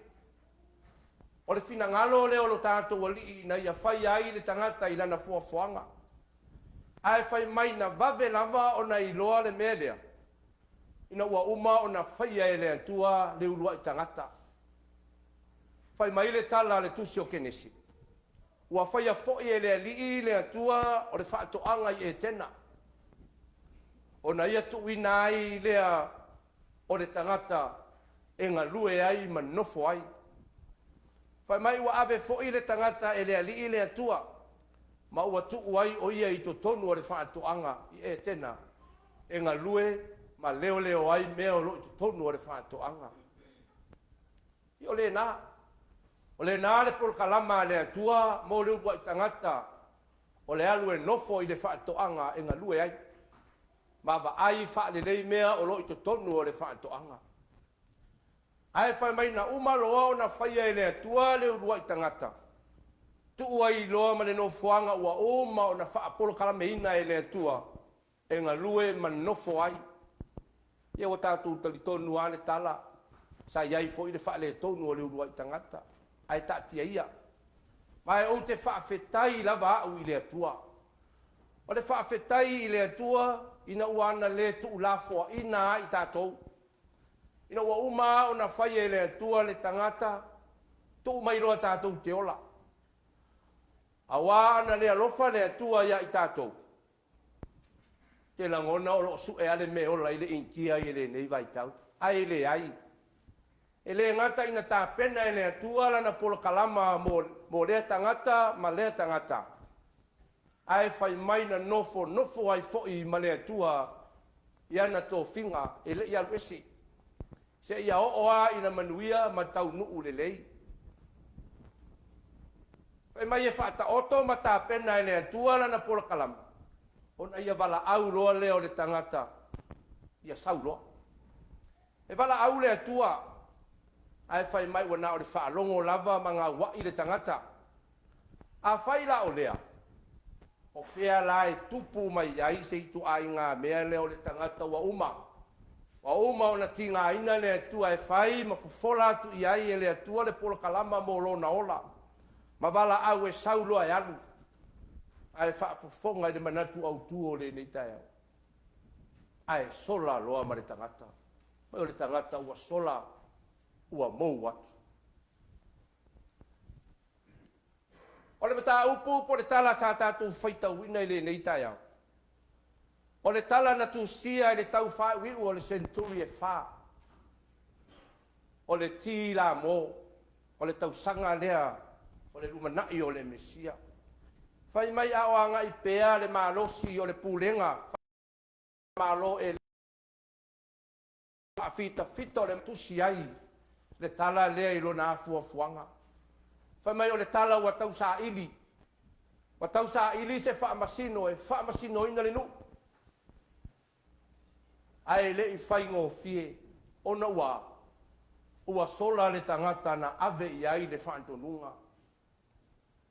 O le finagalo lea o lo tatou Alii ina ia faia ai le tagata i lana foafoaga. Ae fai mai na vave lava ona iloa le mea lea, ina ua uma ona faia e le Atua le uluai tagata. Fai mai le tala a le Tusi o Kenese, Ua faia foi e le Alii le Atua o le faatoaga i Etena, ona ia tuuina ai lea o le tagata e galue ai ma nofo ai. Fai mai ua ave foi le tagata e le Alii le Atua, ma ua tuu ai o ia i totonu o le faatoaga i Etena e galue ma leoleo ai mea o lo o i totonu o le faatoaga. Ia o lena. O lena le polokalama a le Atua mo le uluai tagata o le alu e nofo i le faatoaga e galue ai ma vaai faalelei mea o lo o i totonu o le faatoaga. Ae fai mai na uma loa ona faia e le Atua le uluai tagata, tuu ai loa ma le nofoaga ua uma ona faapolokalameina e le Atua e galue ma nofo ai. Ia ua tatou talitonu lava le tala, sa i ai foi le faaletonu o le uluai tagata, ae taatia ia. Ma e ou te faafetai lava au i le Atua. O le faafetai i le Atua ina ua ana le tuulafoaina ai tatou. Ina ua uma lava ona fai e le Atua le tagata, tuu mai loa tatou te ola. Aua ana le alofa le Atua ia i tatou, te lagona o lo o sue lava le mea e ola ai le Initia i lenei vaitau, ae leai. E le gata ina tapena e le Atua lana polokalama mo, mo lea tagata ma lea tagata, ae fai mai na nofonofo ai foi ma le Atua i ana tofiga e le i alu ese, seia oo lava ina manuia ma taunuu lelei. Fai mai e faataoto ma tapena e le Atua lana polokalama, ona ia valaau loa lea o le tagata ia sau loa. E valaau le Atua, ae fai mai ua na o le faalogo lava ma gaua'i le tagata. Afai la o lea, o fea la e tupu mai ai se ituaiga mea lea o le tagata ua uma? Ua uma ona tigaina le Atua e fai ma fofola atu i ai e le Atua le polokalama mo lona ola, ma valaau e sau loa e alu, ae faafofoga i le manatu autu o lenei taeao, ae sola loa ma le tagata. Mai o le tagata ua sola, ua mou atu. O le mataupu po o le tala sa tatou faitauina i lenei taeao, o le tala na tusia i le tau faaiuiu o le seneturi e fa, o le ti lamo, o le tausaga lea o le lumanai o le Mesia. Fai mai a o agai pea le malosi o le pulega Malo e faafitafita o le tusi ai le tala lea i lona afuafuaga. Fai mai o le tala ua tausaili, ua tausaili se faamasino e faamasinoina le nuu, ae le i faigofie ona ua ua sola le tagata na ave i ai le faatonuga.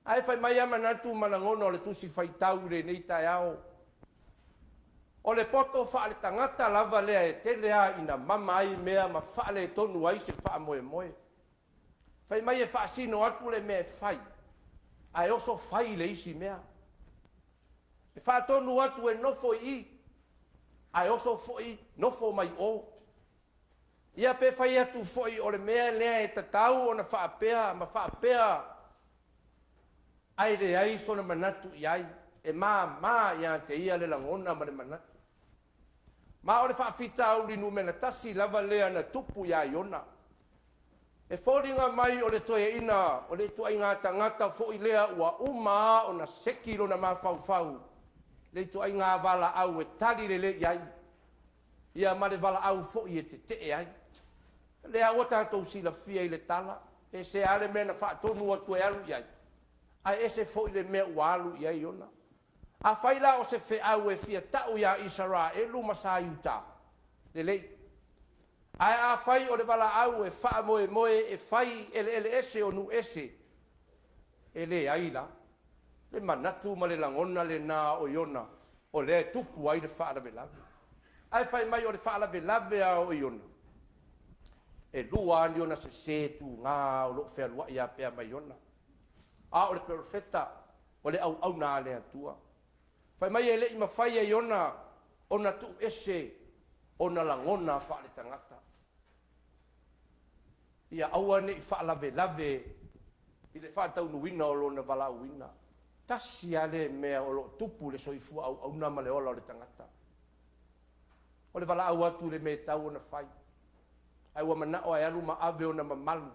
Ae fai mai a manatu ma lagona o le Tusi Faitau i lenei taeao, o le poto faaletagata lava lea e tele a ina mama ai mea ma faaletonu ai se faamoemoe. Fai mai e faasino atu le mea e fai, ae oso fai le isi mea. E faatonu atu e nofo i i, ae oso foi nofo mai o. Ia pe fai atu foi o le mea lea e tatau ona faapea ma faapea, ae leai sona manatu i ai, e māmā ia te ia le lagona ma le manatu. Ma o le faafitauli numera tasi lava lea na tupu iā Iona. E foliga mai o le toeaina o le ituaiga tagata foi lea ua uma lava ona seki lona mafaufau le ituaiga valaau e tali lelei i ai. Ia ma le valaau foi e tetee ai. O lea ua tatou silafia i le tala, ese lava le mea na faatonu atu e alu i ai, ae ese foi le mea ua alu i ai Iona. Afai la o se feau e fia tau iā Isaraelu ma sa Iuta, lelei. Ae afai o le valaau e faamoemoe e fai i eleele ese o nuu ese, e leai la. Le manatu ma le lagona lena o Iona o lea e tupu ai le faalavelave. Ae fai mai o le faalavelave lava o Iona, e E lua lava ni ona sesē tuga o lo o fealuai lava pea ma Iona. A o le perofeta, o le auauna a le Atua. Fai mai e le i mafai e Iona ona tuu ese ona lagona faaletagata. Ia aua ne i faalavelave i le faataunuuina o lona valaauina. Tasi lava lea mea o lo o tupu i le soifua auauna ma le ola o le tagata. O le valaau atu i le mea e tatau ona fai, ae ua manao e alu ma ave ona mamalu,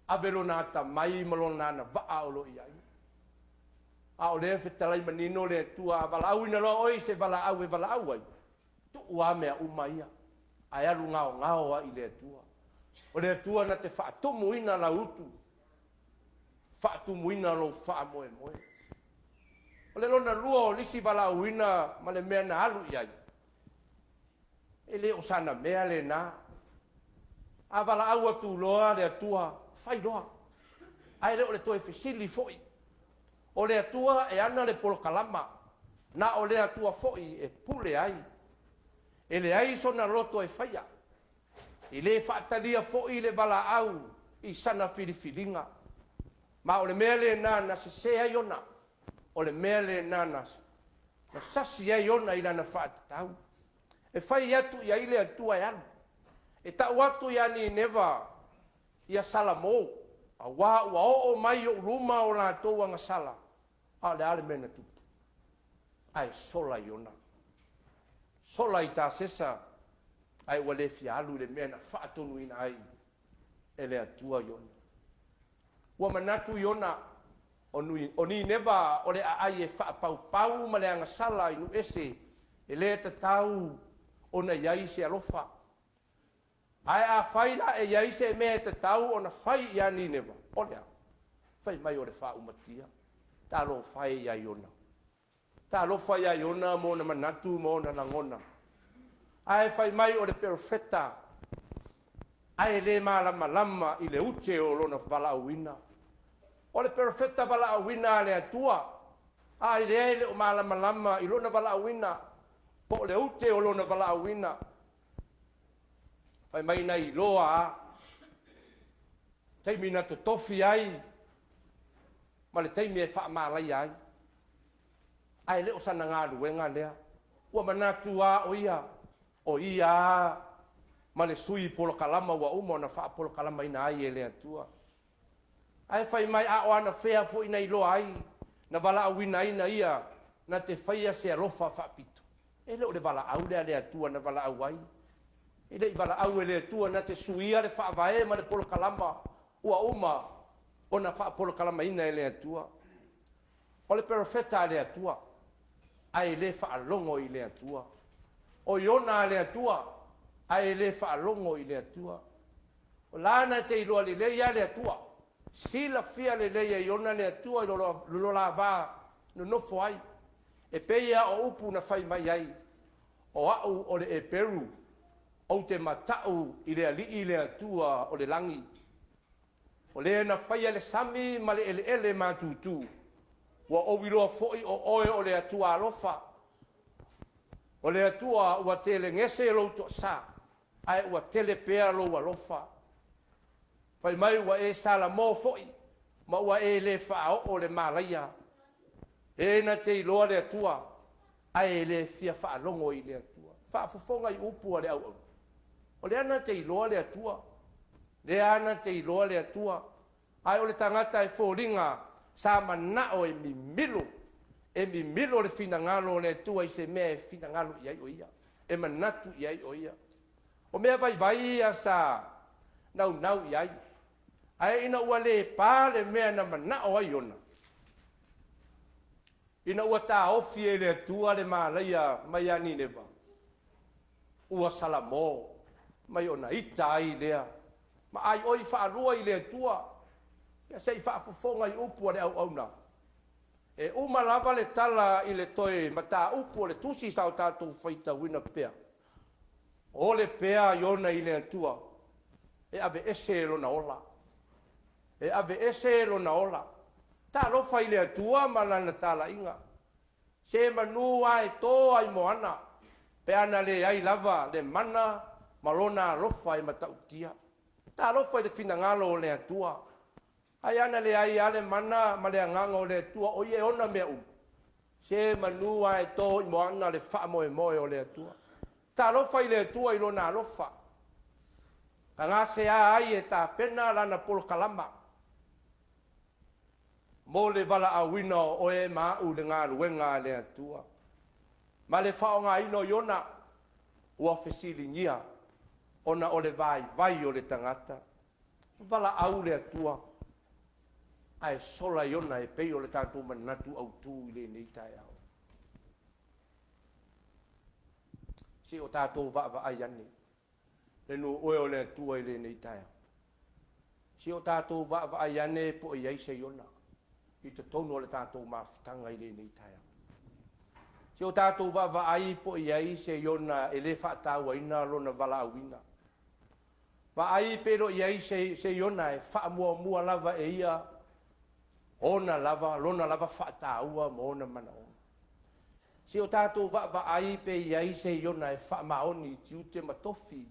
ave lona atamai ma lona agavaa o lo o i ai. A o lea e fetalai manino le Atua, a valaauina loa oe i se valaau e valaau ai, tuu lava mea uma ia, ae alu gaogao lava i le Atua. O le Atua na te faatumuina lau utu, faatumuina lou faamoemoe. O le lona lua o nisi valaauina ma le mea na alu i ai, e le o sana mea lena. A valaau atu loa le Atua, fai loa, ae le o le toe fesili foi. O le Atua e ana le polokalama, na o le Atua foi e pule ai. E leai sona loto e faia. E le faatalia foi le valaau i sana filifiliga. Ma o le mea lena na sese ai ona, o le mea lena na sasi ai ona i lana faatatau. E fai atu i ai le Atua e alu, e tau atu ia Nineva ia Salamo, auā ua oo mai i ou luma o latou agasala, a o le a le mea na tupu? Ae sola Iona. Sola i Tasesa, ae ua le fia alu i le mea na faatonuina ai e le Atua Iona. Ua manatu Iona, o Nineva o le aai e faapaupau ma le agasala i nuu ese, e le tatau ona i ai se alofa. Ae afai la e i ai se mea e tatau ona fai ia Nineva, o le a? Fai mai o le faaumatia. Talofa e ia Iona. Talofa ia Iona ma ona manatu ma ona lagona. Ae fai mai o le perofeta, ae le malamalama i le ute o lona valaauina. O le perofeta valaauina a le Atua, a lea e le o malamalama i lona valaauina, po o le ute o lona valaauina. Fai mai na iloa a taimi na totofi ai ma le taimi e faamalaia ai, ae le o sana galuega lea. Ua manatu lava o ia, o ia lava ma le sui polokalama ua uma ona faapolokalamaina ai e le Atua. Ae fai mai, a o anafea foi na iloa ai, na valaauina ai na ia na te faia se alofa faapito? E le o le valaau lea a le Atua na valaau ai. E le i valaau e le Atua na te suia le faavae ma le polokalama ua uma ona faapolokalamaina e le Atua. O le perofeta a le Atua, ae le faalogo i le Atua. O Iona a le Atua, ae le faalogo i le Atua. O la na te iloa lelei lava le Atua, silafia lelei e Iona le Atua i lo la va nonofo ai. E pei lava o upu na fai mai ai, O au o le Eperu, ou te mata'u i le Alii le Atua o le lagi. O le na faia le sami ma le eleele matutu, ua ou iloa foi o oe o le Atua alofa, o le Atua ua telegese lou toasa, ae ua tele pea lou alofa. Fai mai ua e salamo foi, ma ua e le faaoo le malaia. E na te iloa le Atua, ae le fia faalogo i le Atua. Faafofoga i upu a le auauna. O lea na te iloa le Atua, lea na te iloa le Atua, ae o le tagata e foliga sa manao e mimilo, e mimilo le finagalo o le Atua i se mea e finagalo i ai o ia, e manatu i ai o ia. O mea vaivai ia sa naunau i ai, ae ina ua le pa le mea na manao ai ona, ina ua taofi e le Atua le malaia mai ia Nineva, ua salamo mai ona ita ai lea ma aioi faalua i le Atua. Ia se i faafofoga i upu a le auauna. E uma lava le tala i le toe mataupu o le tusi sa o tatou faitauina pea. Ole pea Iona i le Atua e aveese lona ola. E aveese lona ola. Talofa i le Atua ma lana talaiga. Se manu lava e to ai moana, pe ana leai lava le mana ma lona alofa e matautia. Talofa i le finagalo o le Atua. Ai ana leai lava le mana ma le agaga o le Atua o ia e ona mea uma. Se manu lava e to i moana le faamoemoe o le Atua. Talofa i le Atua i Lona alofa. Na gasea ai e tapena Lana polokalama mo le valaauina o oe ma a'u i le galuega a le Atua. Ma le faaaogaina o Iona ua fesiligia ona o le vaivai o le tagata. Valaau le Atua ae sola Iona e pei o le tatou manatu autu i lenei taeao. Se i o tatou vaavaai ane le nuu e o le Atua i lenei taeao. Se i o tatou vaavaai ane po o i ai se Iona i totonu o le tatou mafutaga i lenei taeao. Se i o tatou vaavaai po o i ai se Iona e le faatauaina lona valaauina. Vaai pe le o i ai se, se Iona e faamuamua lava e ia ona lava, lona lava faataua ma ona manaoga. Se i o tatou vaavaai pe i ai se Iona e faamaoni i tiute ma tofi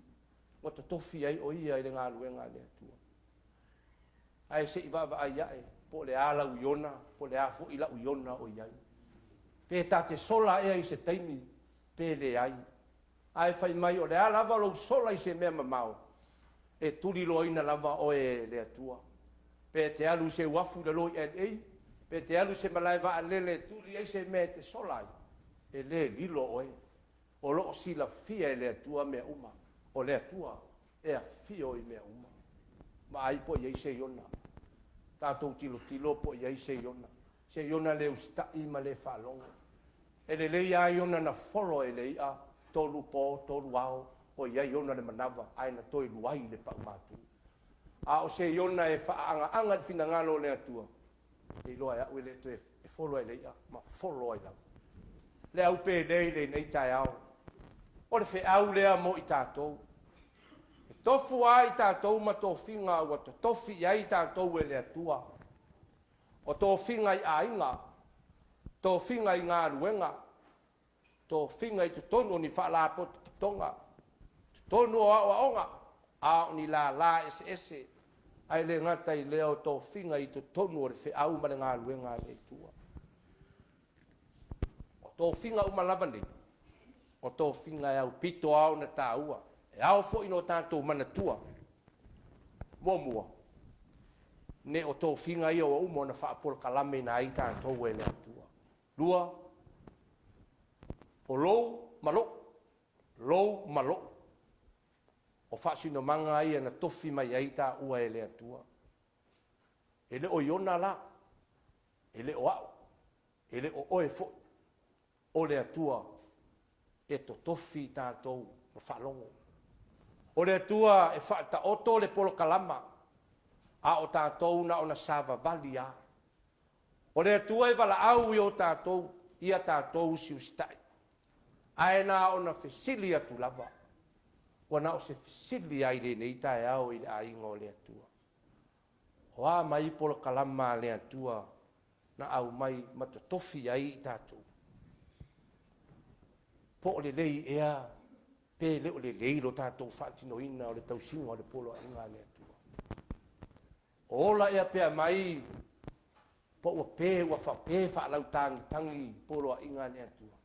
ua totofi ai o ia i le galuega a le Atua. Ae se i vaavaai ae po o le a lau Iona, po o le a foi lau Iona o i ai. Pe ta te sola ea i se taimi, pe leai. Ae fai mai o le a lava lou sola i se mea mamao, e tuliloaina lava oe e le Atua. Pe e te alu i se uafu i lalo i LA, pe e te alu i se malae vaalele e tuli ai se mea e te sola ai, e le lilo oe. O lo o silafia e le Atua mea uma. O le Atua e afio i mea uma. Vaai po o i ai se Iona. Tatou tilotilo po o i ai se Iona. Se Iona le usitai ma le faalogo. E lelei lava Iona na folo e le i'a tolu po, tolu ao, o i ai ona le manava, ae na toe luai le paumatu. A o se Iona e faaagaaga i le finagalo o le Atua, ou te iloa e au e le toe e folo ai le i'a ma folo ai lava. Le au penei i lenei taeao, o le feau lea mo i tatou. E tofu lava i tatou ma tofiga ua totofi i ai i tatou e le Atua. O tofiga i aiga, tofiga i galuega, tofiga i totonu o ni faalapotopotoga, totonu o aoaoga, a o ni lala eseese, ae le gata i lea o tofiga i totonu o le feau ma le galuega a le Atua. O tofiga uma lava nei, o tofiga e aupito lava ona taua, e ao foi ona tatou manatua. Muamua, ne o tofiga ia ua uma ona faapolokalameina ai tatou e le Atua. Lua, o lou ma lou, lou ma lou, o faasinomaga ia na tofi mai ai taua e le Atua. E le o Iona la, e le o au, e le o oe foi, o le Atua e totofi i tatou ma faalogo. O le Atua e faataoto le polokalama, a o tatou na ona savavali lava. O le Atua e valaau i o tatou, ia tatou usiusitai, ae na ona fesili atu lava. Ua na o se fesili lava i lenei taeao i le aiga o le Atua. O a mai polokalama a le Atua na aumai ma totofi ai i tatou? Po o lelei ea pe le o lelei lo tatou faatinoina o le tausiga o le poloaiga a le Atua? O ola ea pea mai po ua pe ua fape faalautagitagi poloaiga a le Atua?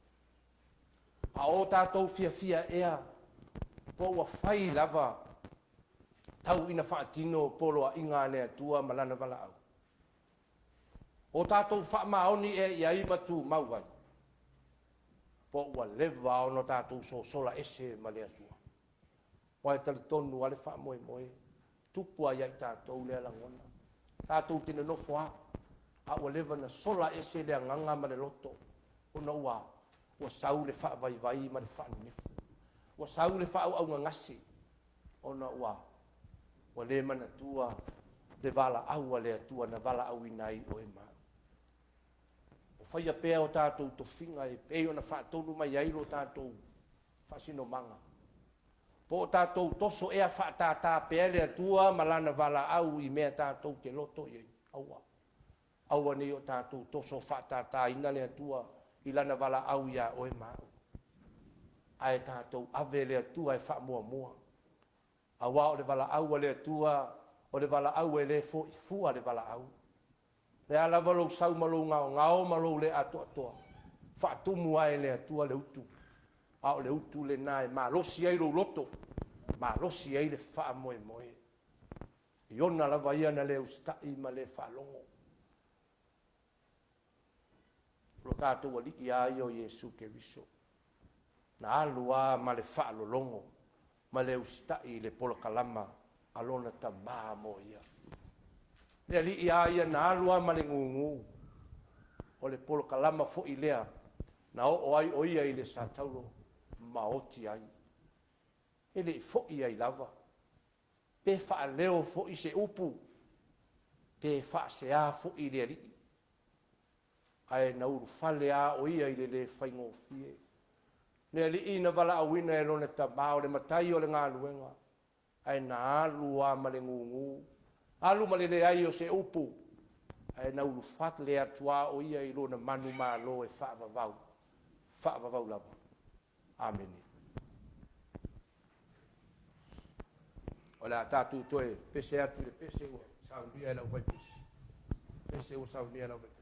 A o tatou fiafia ea po ua fai lava tau ina faatino poloaiga a le Atua ma Lana valaau? O tatou faamaoni ea i ai ma tumau ai? Po ua leva ona tatou sosola ese ma le Atua? Aua e talitonu lava le faamoemoe, tupu lava ia i tatou lea lagona. Tatou te nonofo lava, a ua leva ona sola ese le agaga ma le loto, ona ua ua sau le faavaivai ma le faanenefu. Ua sau le faaauaugagase, ona ua ua le manatua le valaau a le Atua na valaauina ai oe ma au. O faia pea o tatou tofiga e pei ona faatonu mai ai lo tatou faasinomaga. Po o tatou toso ea faatātā pea le Atua ma Lana valaau i mea tatou te loto i ai? Aua. Aua ne i o tatou toso faatātāina le Atua i Lana valaau iā oe ma au. Ae tatou ave le Atua e faamuamua. Auā o le valaau a le Atua, o le valaau e le fo'i fua le valaau. Le a lava lou sau ma lou gaogao ma lou le atoatoa, faatumu lava e le Atua le utu, a o le utu lena e malosi ai lou loto, malosi ai le faamoemoe. Iona lava ia na le usitai ma le faalogo. O lo tatou Alii lava ia o Iesu Keriso, na alu lava ma le faalologo ma le usitai i le polokalama a lona Tama mo ia. Le Alii lava ia na alu lava ma le gugu, o le polokalama foi lea na oo ai o ia i le sataulo ma oti ai. E le i foi ai lava, pe faaleo foi se upu, pe faasea foi i le Alii, ae na ulufale lava o ia i le le faigofie. Le Alii na valaauina e lona Tama, o le Matai o le galuega, ae na alu lava ma le gugu, alu ma le leai o se upu, ae na ulufale atu lava o ia i lona manumalo e faavavau, faavavau lava. Amene. O le a tatou toe pese atu i le pese ua saunia e le aufaipese. Pese ua saunia e le aufaipese.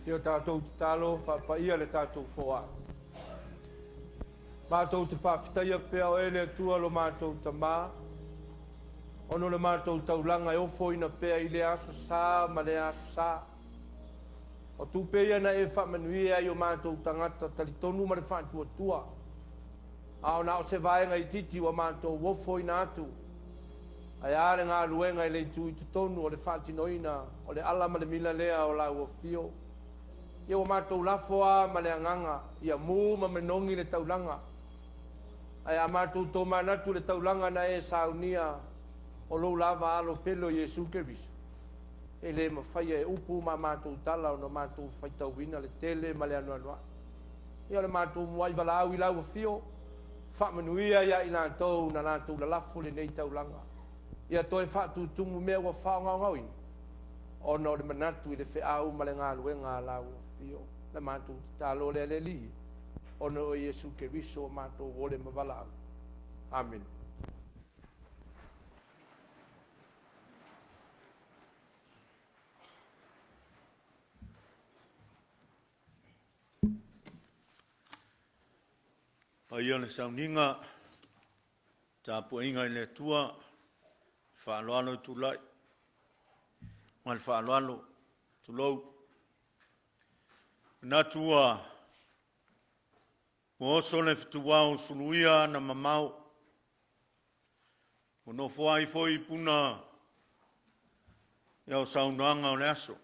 Ia tatou tatalo faapaia le tatou foai. Matou te faafetaia pea oe le Atua lo matou Tamā, ona o le matou taulaga e ofoina pea i lea aso sa ma lea aso sa. O tupe ia na e faamanuia ai o matou tagata talitonu ma le faatuatua, a o na o se vaega itiiti ua matou ofoina atu, ae a le galuega e le itu i totonu o le faatinoina o le ala ma le mila lea o lau afio. Ia ua matou lafo a ma le agaga ia mu ma manogi le taulaga, ae a matou tomanatu le taulaga na e saunia o lou lava Alo pele o Iesu Keriso, e le mafaia e upu ma matou tala ona matou faitauina le tele ma le anoanoai. Ia o le matou muai valaau i lau afio, faamanuia ia i latou na latou lalafo lenei taulaga, ia toe faatutumu mea ua faogaogaoina, ona o le manatu i le feau ma le galuega a lau afio. Le matou tatalo lea le Alii, ona o Iesu Keriso o matou ole ma valaau. Amene. Paia le sauniga, tapuaiga i le Atua, faaaloalo e tulai ma le faaaloalo, tulou. Manatu ua oso le fetuao suluia ana mamao, ua nofoai foi puna o saunoaga o le aso,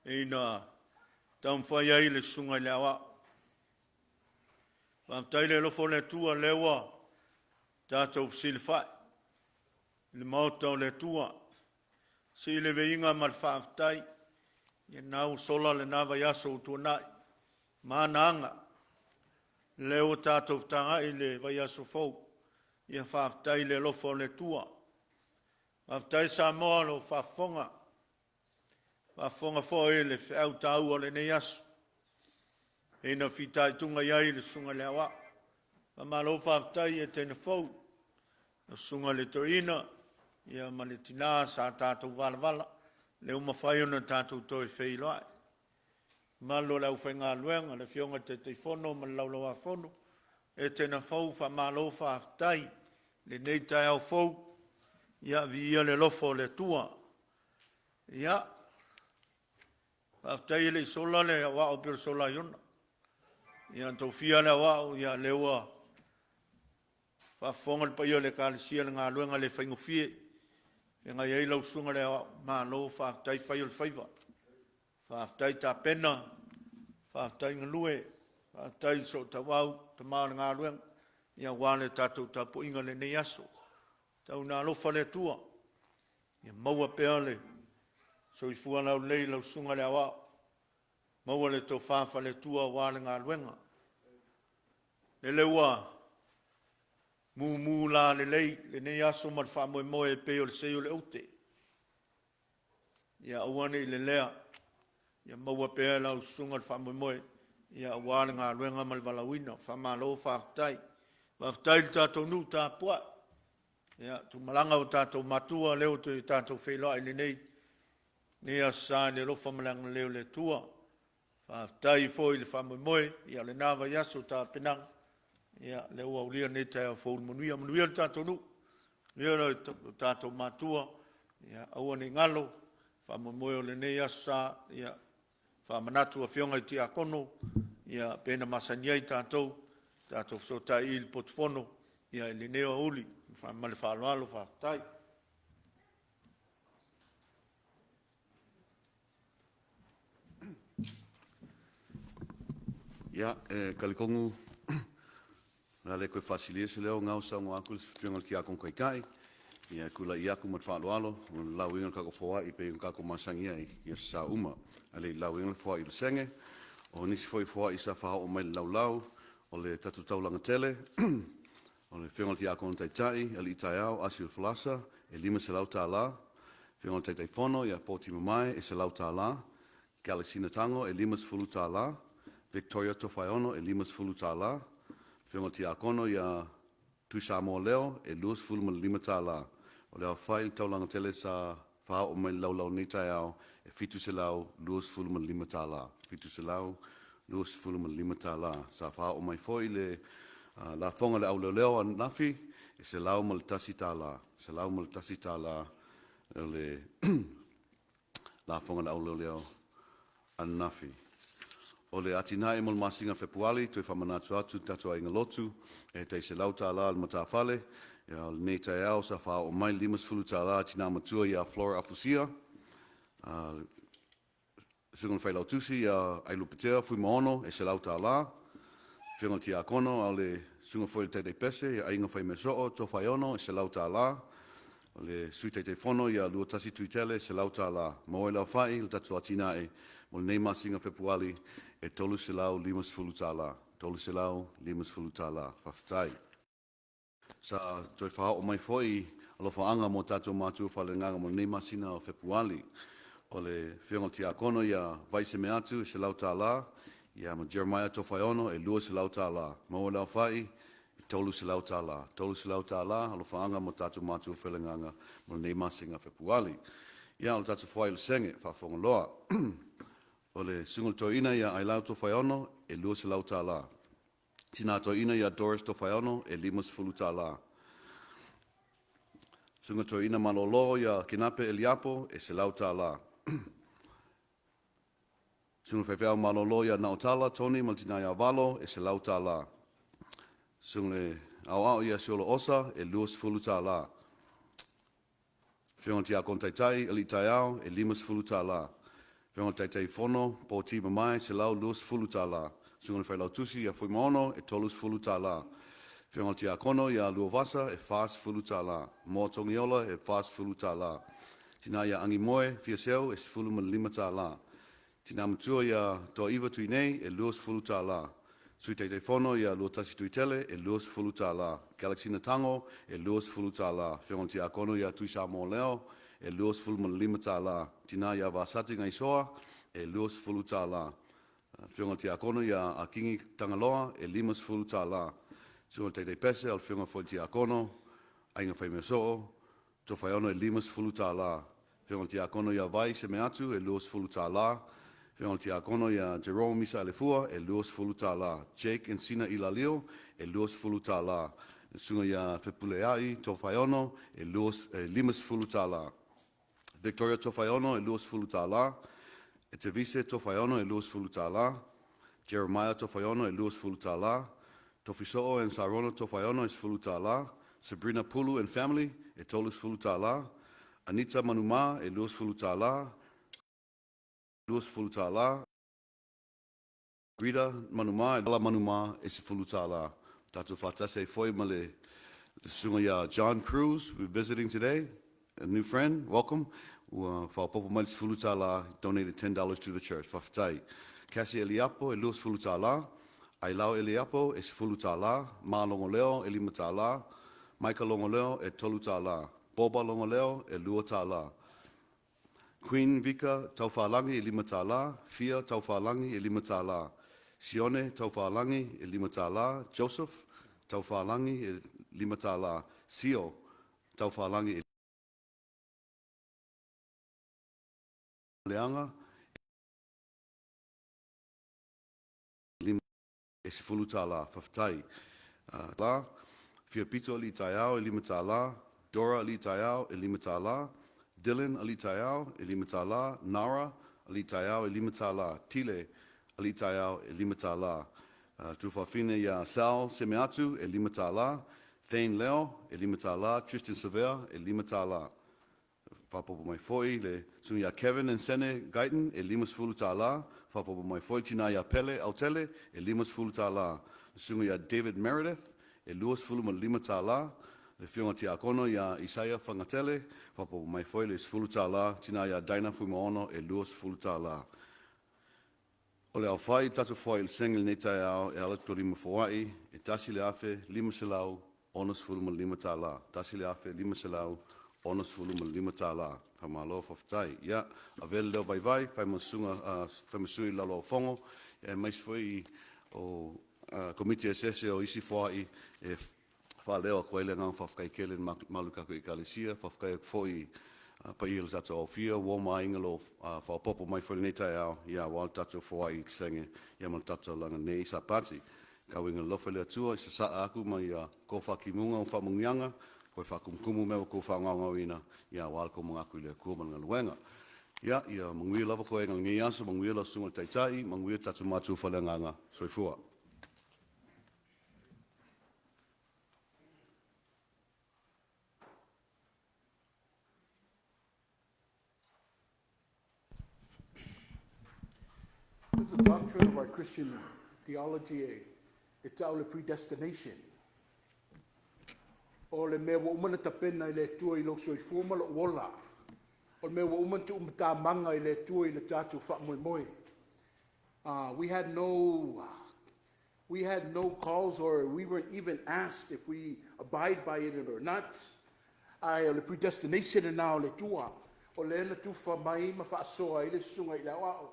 ina taumafai ai le susuga i le Aoao. Faafetai le alofa o le Atua, lea ua tatou fesilafai i le maota o le Atua. Sii le viiga ma le faafetai, ia na ua sola lena vaiaso ua tuanai ma ana aga, lea ua tatou fetagai i le vaiaso fou. Ia faafetai i le alofa o le Atua. Faafetai Samoa o lo o faafofoga, faafofoga foi i le feau taua o lenei aso, ina fitaituga i ai le susuga i le Aoao. Faamalo faafetai Etena Fou, le susuga i le Toeaina ia ma le tina sa tatou valavala, lea ua mafai ona tatou toe feiloai. Mamalu o le aufaigaluega, le Afioga i le Taitaifono ma le Laulau-a-Fono, Etena Fou, faamalo faafetai i lenei taeao fou, ia viia le alofa o le Atua. Ia, faafetai e le i sola le aoao pei o le sola a Iona. Ia na tofia le aoao, ia lea ua faafofoga le paia o le Ekalesia i le galuega le faigofie. Feagai ai lau susuga i le aoao, malo faafetai fai o le faiva. Faafetai tapena, faafetai galue, faafetai sootauau, tama o le galuega, ia aua le tatou tapuaiga i lenei aso. Tau ina alofa le Atua, ia maua pea le soifua laulelei i lau susuga i le aoao, maua le tofa faale-Atua aua le galuega. Lele ua mumu lalelei lenei aso ma le faamoemoe e pei o le sei o le aute. Ia aua ne i lelea, ia maua pea e lau susuga le faamoemoe ia aua le galuega ma le valaauina. Faamalo faafetai. Faafetai i le tatou nuu tapuai. Ia, tumalaga o tatou matua, lea ua toe tatou feiloai i lenei aso Sa i le alofa ma le agalelei o le Atua. Faafetai foi i le faamoemoe, ia o lena vaiaso tapenaga, ia lea ua aulia lenei taeao fou i le manuia. Manuia le tatou nuu, manuia lo tatou matua, ia aua ne i galo faamoemoe o lenei aso Sa, ia faamanatu afioga i tiakono, ia pei ona masani ai tatou, tatou fesootai i le potufono, ia i lenei aoauli ma le faaaloalo faafetai. Ia, e talitonu o le a le toe faasilia se leo, o lena ua saunoa atu le Afioga i le Tiakono Taitai. Ia e tulai atu ma le faaaloalo mo le lauina o le tatou foai pei ona tatou masani ai i aso Sa uma. Ae le i lauina le foai i le senge, o nisi foi foai sa faaoo mai i le laulau o le tatou taulaga tele, o le Afioga i le Tiakono Taitai, Alii Taeao Asi o le Folasa, e $500. Afioga i le Taitaifono ia Poti Mamae, e $100. Galaxina Tago, e $50. Victoria Tofaeono, e $50. Afioga i le Tiakono ia Tuisamoa Leo, e $25. O le aofai o le taulaga tele sa faaoo mai le laulau i lenei taeao e $725. $725. Sa faaoo mai foi le lafoga a le auleoleo ananafi e $101. $101 le lafoga a le auleoleo ananafi. O le atinae mo le masina o Fepuari, toe faamanatu atu i tatou aiga lotu, e tai $100 le matafale. O lenei taeao sa faaoo mai le $50 a le tina matua ia Flora Afusia, le susuga i le Failautusi ia Ailupetea Fuimaono e $100, afioga i le Tiakono a o le susuga foi i le Taitai Pese ia Aiga Faimeasoo Tofaeono e $100, o le Sui Taitaifono ia Luatasi Tuitele e $100. Maua ai le aofai o le tatou atinae mo lenei masina o Fepuari e $350. $350. Faafetai. Sa toe faaoo mai foi alofaaga mo tatou matua faaleagaga mo lenei masina o Fepuari. O le afioga i le Tiakono ia Vaai Semeatu e $100, ia ma Jeremiah Tofaeono e $200. Maua le aofai e $300. $300 alofaaga mo tatou matua faaleagaga mo lenei masina o Fepuari. Ia, o le tatou foai i le senge faafagaloa. O le susuga i le toeaina ia Ailao Tofaeono e $200. Tina toeaina ia Doris Tofaeono e $50. Susuga toeaina malolo ia Kenape Eliapo e $100. Susuga faifeau malolo ia Naotala Tony ma le tina ia Valo e $100. Susuga i le aoao ia Siolo Osa e $20. Afioga i le Tiakono Taitai Alii Taeao e $50. Afioga i le Taitaifono Poti Mamae e $120. Susuga i le Failautusi ia Fuimaono e $30. Afioga i le Tiakono ia Luavasa e $40. Moa Togiola e $40. Tina ia Agimoe Fiaseu e $15. Tina matua ia Toaiva Tuinei e $20. Sui Taitaifono ia Luatasi Tuitele e $20. Galaxina Tago e $20. Afioga i le Tiakono ia Tuisamoa Leo e $25. Tina ia Vasati Gaisoa e $20. Afioga i le Tiakono ia Akingi Tagaloa e $50. Susuga i le Taitai Pese o le Afioga foi i le Tiakono Aiga Faimeasoo Tofaeono e $50. Afioga i le Tiakono ia Vai Semeatu e $20. Afioga i le Tiakono ia Jerome Misaelefua e $20. Jake Encina Ilalio e $20. Le susuga ia Fepuleai Tofaeono e $50. Victoria Tofaeono e $20. Etevise Tofaeono e $20. Jeremiah Tofaeono e $20. Tofiso'o and Sarona Tofaeono e $10. Sabrina Pulu and family e $30. Anita Manumā e $20. $20. Rita Manumā e Ala Manumā e $10. Tatou faatasi ai foi ma le susuga ia John Cruz, we're visiting today, a new friend, welcome. Ua faaopoopo mai le $10, donated $10 to the church. Faafetai. Cassie Eliapo e $20. Ailao Eliapo e $10. Ma Logoleo e $5. Michael Logoleo e $3. Boba Logoleo e $2. Queen Vika Taufalagi e $5, Fia Taufalagi e $5, Sione Taufalagi e $5, Joseph Taufalagi e $5, Sio Taufalagi e Leaga e e $10. Faafetai. La, Fia Pito Alii Taeao e $5, Dora Alii Taeao e $5, Dylan Alii Taeao e $5, Nara Alii Taeao e $5, Tile Alii Taeao e $5. Tuafafine ia Sal Semeatu e $5, Thane Leo e $5, Tristan Savea e $5. Faaopoopo mai foi le susuga ia Kevin and Sene Guyton e $50. Faaopoopo mai foi le tina ia Pele Autele e $50. Le susuga ia David Meredith e $25. Le afioga Tiakono ia Isaia Fagatele, faaopoopo mai foi le $10. Tina ia Dinah Fuimaono e $20. O le aofai tatou foai i le senge i lenei taeao e ala tolima foai e $1,565. $1,565. Faamalo faafetai. Ia, avea le leo vaivai, fai ma susuga, fai ma sui i le Laulau-a-Fono, aemaise foi o Komiti eseese o isi foai e faaleo atu ai le agaga faafetai tele i le mamalu o le tatou Ekalesia. Faafetai atu foi Paia i le tatou aofia, uo ma aiga o lo o faaopoopo mai foi i lenei taeao, ia aua le tatou foai i Sege ma le tatou taulaga nei i Sapati. Tau ina alofa le Atua i sasaa atu ma ia tofa timuga ma faamanuiaga toe faatumutumu mea ua outou faagaogaoina aua lo outou manatu i le Atua ma Lana galuega. Ia manuia lava toega o lenei aso, manuia lau Susuga i le Taitai, manuia tatou matu faaleagaga. Soifua. This is the doctrine of our Christian theology, e ta'u o le predestination. O le mea ua uma ona tapena e le Atua i lou soifua ma lou ola. O le mea ua uma ona tuumatamaga i le Atua i le tatou faamoemoe. We had no calls or we weren't even asked if we abide by it or not. Ae o le predestination lena o le Atua. O lea na tufa mai ma faasoa ai le susuga i le aoao.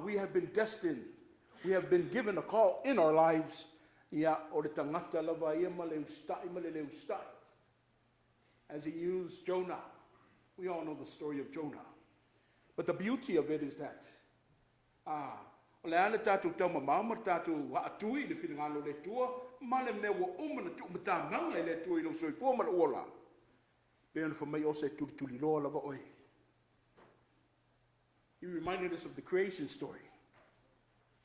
We have been destined. We have been given a call in our lives. Ia, o le tagata lava ia ma le usitai ma le le usitai. As he used Jonah. We all know the story of Jonah. But the beauty of it is that, o le a le tatou taumamao ma le tatou haatui i le finagalo o le Atua ma le mea ua uma ona tuumatamaga e le Atua i lou soifua ma lou ola, pei ona fai mai Osa e tulituliloa lava oe. He reminded us of the creation story.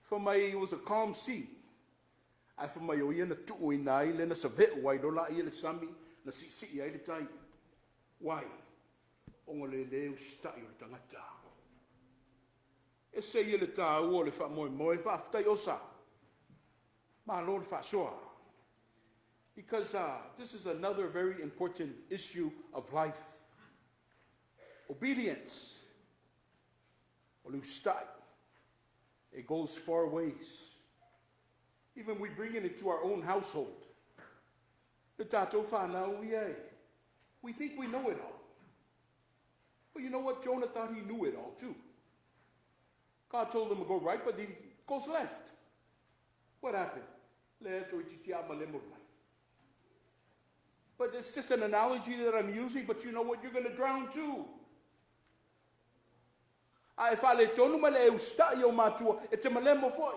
Fai mai it was a calm sea. Ae fai mai o ia na tuuina ai lea na save'u ai loa laia le sami na siisii ai le tai. Why? Ona o le lē usitai o le tagata. E ese ia le tāua o le faamoemoe, faafetai Osa. Malo le faasoa. Because this is another very important issue of life. Obedience. O le usitai. It goes far ways. Even we bring it into our own household. Le tatou whānau ia e. We think we know it all. But you know what? Jonah thought he knew it all too. God told him to go right, but he goes left. What happened? Le toeitiiti lava malemo le vai. But it's just an analogy that I'm using, but you know what? You're going to drown too. A e faaletonu ma le e usitai i ou matua, e te malemo foi.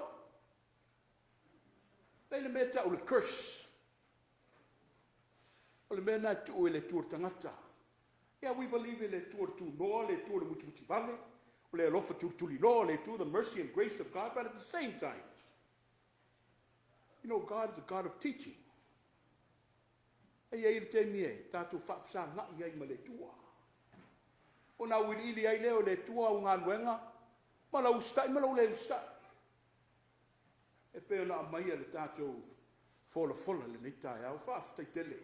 Lea le mea e ta'u le curse. O le mea lena e tuu e le Atua i le tagata. Yeah, we believe i le Atua le tunoa, le Atua le mutimutivale, o le alofa tulituliloa o le Atua, the mercy and grace of God, but at the same time, you know, God is a God of teaching. E i ai le taimi e tatou faafesaga'i ai ma le Atua. Ona auiliili ai lea o le Atua au galuega ma lau usitai ma lou le usitai. E pei ona aumaia i le tatou folafola i lenei taeao. Faafetai tele.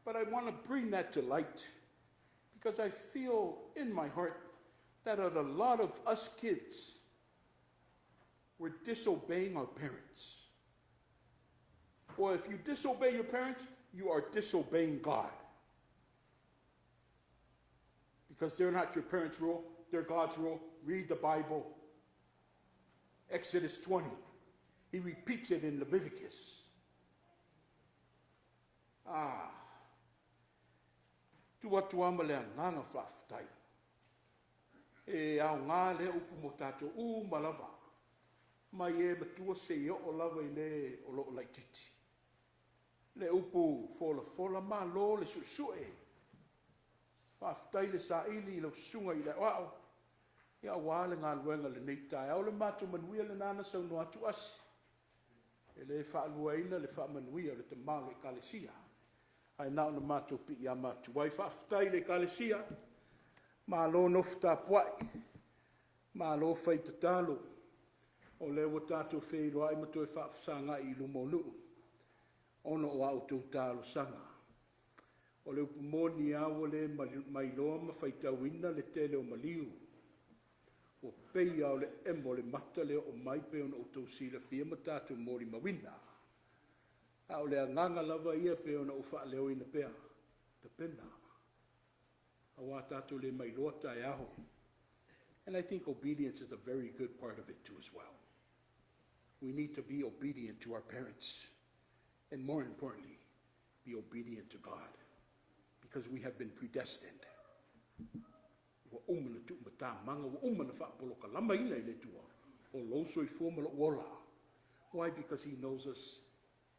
But I want to bring that to light because I feel in my heart that a lot of us kids were disobeying our parents. Well, if you disobey your parents, you are disobeying God. Because they're not your parents' rule, they're God's rule. Read the Bible. Exodus 20. He repeats it in Leviticus. Ah. Tuu atu lava ma le agaga faafetai. E aoga lea upu mo tatou uma lava, mai e matua seia oo lava i le o lo o laitiiti. Le upu folafola, malo le suesue. Faafetai le saili i lau susuga i le aoao, ia aua le galuega i lenei taeao. O le matou manuia lena na saunoa atu Asi. E le faaluaina le faamanuia o le tama o le Ekalesia, ae na ona matou piiama atu ai. Faafetai i le Ekalesia, malo nofo tapuai, malo fai tatalo, o lea ua tatou feiloai ma toe faafesagai i luma o nuu ona o a outou talosaga. O le upu moni lava ua le mailoa ma faitauina le tele o maliu. Ua pei lava o le emo o le mata le oo mai pei ona outou silafia ma tatou molimauina. A o le agaga lava ia pei ona ou faaleoina pea, tapena, aua tatou le mailoa taeao. And I think obedience is a very good part of it too as well. We need to be obedient to our parents, and more importantly, be obedient to God. Because we have been predestined. Ua uma ona tuumatamaga, ua uma ona faapolokalamaina e le Atua o lou soifua ma lou ola. Why? Because He knows us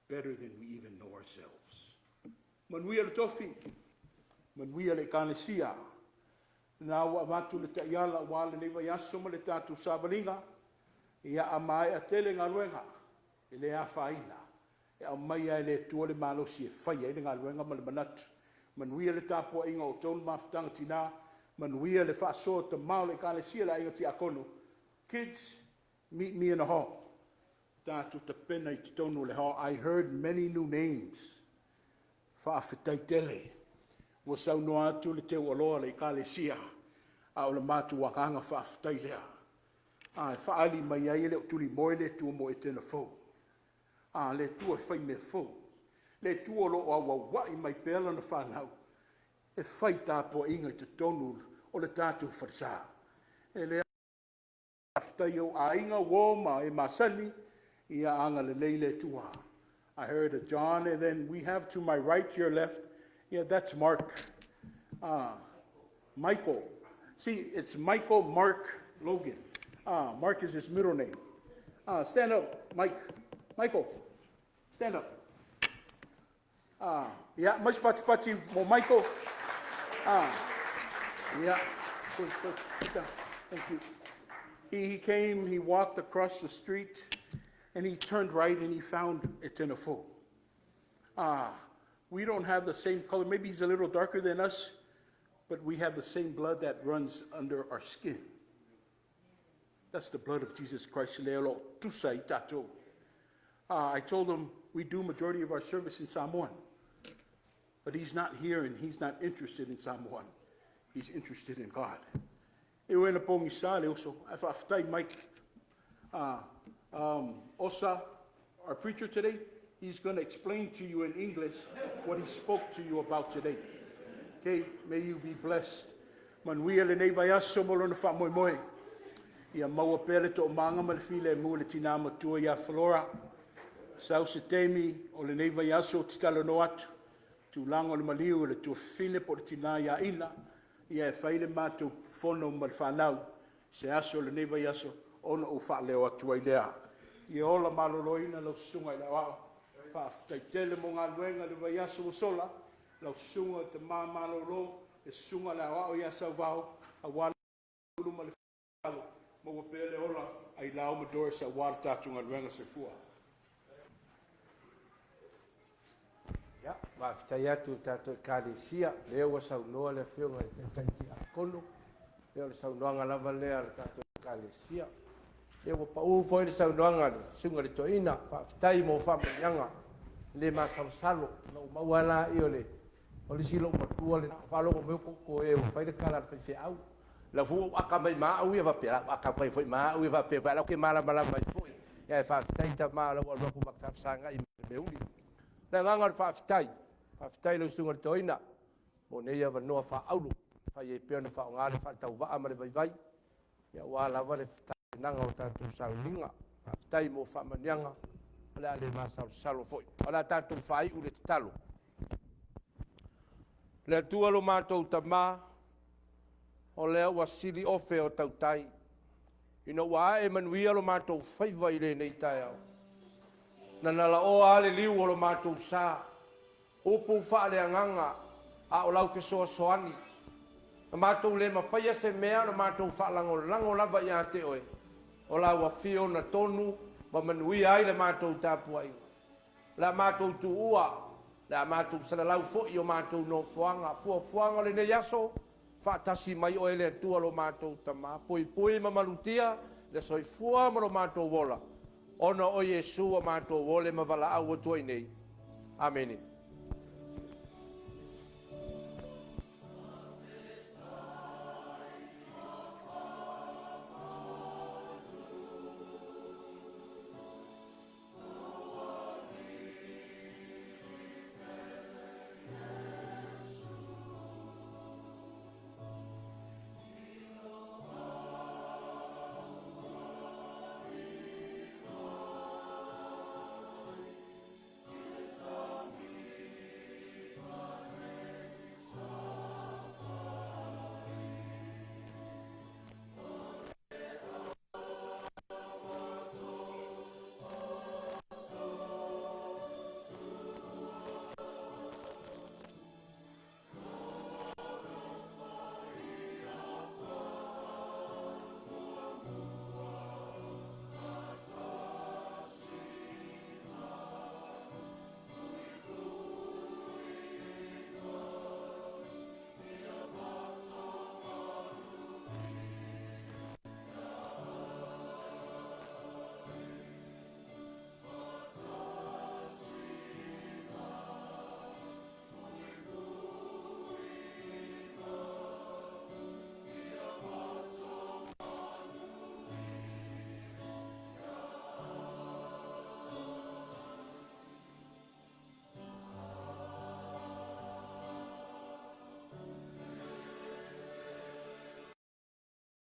better than we even know ourselves. Manuia le tofi, manuia le Ekalesia. Na ua avatu le taiala aua lenei vaiaso ma le tatou savaliga, ia a maea tele galuega, e le afaina, e aumai lava e le Atua le malosi e fai ai le galuega ma le manatu. Manuia le tapuaiga o outou le mafutaga tina, manuia le faasoa tama o le Ekalesia le Aiga Tiakono. Kids, meet me in the hall. Tatou tapena i totonu o le hall. I heard many new names. Faafetai tele. Ua saunoa atu le teualoa o le Ekalesia, a o le matou agaga faafetai lea. A e faaali mai ai e le o tulimoe le Atua mo Etena fou. A, le Atua e fai mea fou. Le Atua o lo o auauai mai pea Lana fanau e fai tapuaiga i totonu o le tatou falesa. E le faafetai i ou aiga, uo ma e masani, ia agalelei le Atua. I heard a John, and then we have to my right, your left, yeah, that's Mark. Michael. See, it's Michael Mark Logan. Mark is his middle name. Stand up, Mike. Michael, stand up. Yeah, mais pati pati mo Michael. Yeah. Good, good. Sit down. Thank you. He came, he walked across the street, and he turned right and he found Etena Fou. We don't have the same color. Maybe he's a little darker than us, but we have the same blood that runs under our skin. That's the blood of Jesus Christ. Lea o lo o tusa i tatou. I told him we do majority of our service in Samoan. But he's not here and he's not interested in Samoan. He's interested in God. E ui ina pogisa le uso, ae faafetai Mike. Osa, our preacher today, he's going to explain to you in English what he spoke to you about today. Okay, may you be blessed. Manuia lenei vaiaso mo lona faamoemoe. Ia maua pea le toomaga ma le filemu i le tina matua ia Flora. Sau se taimi o lenei vaiaso ou te talanoa atu, tulaga o le maliu o le tuafafine po o le tina ia Ina, ia e fai le matou fono ma le fanau se aso o lenei vaiaso ona ou faaleo atu ai lea. Ia ola maloloina lau susuga i le aoao. Faafetai tele mo galuega i le vaiaso ua sola, lau susuga i le tama malolo, le susuga i le aoao ia Sauvao, aua le ma le alo, maua pea le ola, Ailao ma Doris aua le tatou galuega. Soifua. Ia, faafetai atu i le tatou Ekalesia, lea ua saunoa le Afioga i le Taitai Tiakono, ia o le saunoaga lava lea a le tatou Ekalesia. Ia ua pau foi le saunoaga a le Susuga i le Toeaina, faafetai mo faamanuiaga, e le masalosalo, ona ou maua lea o le o le isi loomatua lena. Faalogo mai o koko e ua fai le tala a le faifeau. La foi ua ou aka mai ma au ia faapea, la aka mai foi ma au ia faapea, la ou te malamalama ai foi. Ia e faafetai tama o la ua alu atu ma te faafesagai ma le meuli. Le agaga o le faafetai, faafetai lau susuga i le toeaina mo nei avanoa faaauro, e fai ai pea ona faaaoga le faatauvaa ma le vaivai, ia aua lava le tapenaga o tatou sauniga. Faafetai mo faamanuiaga, o le a le masalosalo foi. O le a tatou faaiu le tatalo. Le Atua lo matou Tama, o lea ua sili ofe o tautai, ina ua ae manuia lo matou faiva i lenei taeao. Na nalaoa lava le liu o lo matou sa, upu faaleagaga, a o lau fesoasoani. Na matou le mafaia se mea, na matou faalagolago lava ia te oe, o lau afio na tonu ma manuia ai le matou tapuaiga. O le a matou tuua, o le a matou salalau foi i o matou nofoaga, fuafuaga o lenei aso, faatasi mai oe le Atua lo matou Tama, puipui ma malutia le soifua ma lo matou ola, ona o Iesu ua matou ole ma valaau atu ai nei. Amene.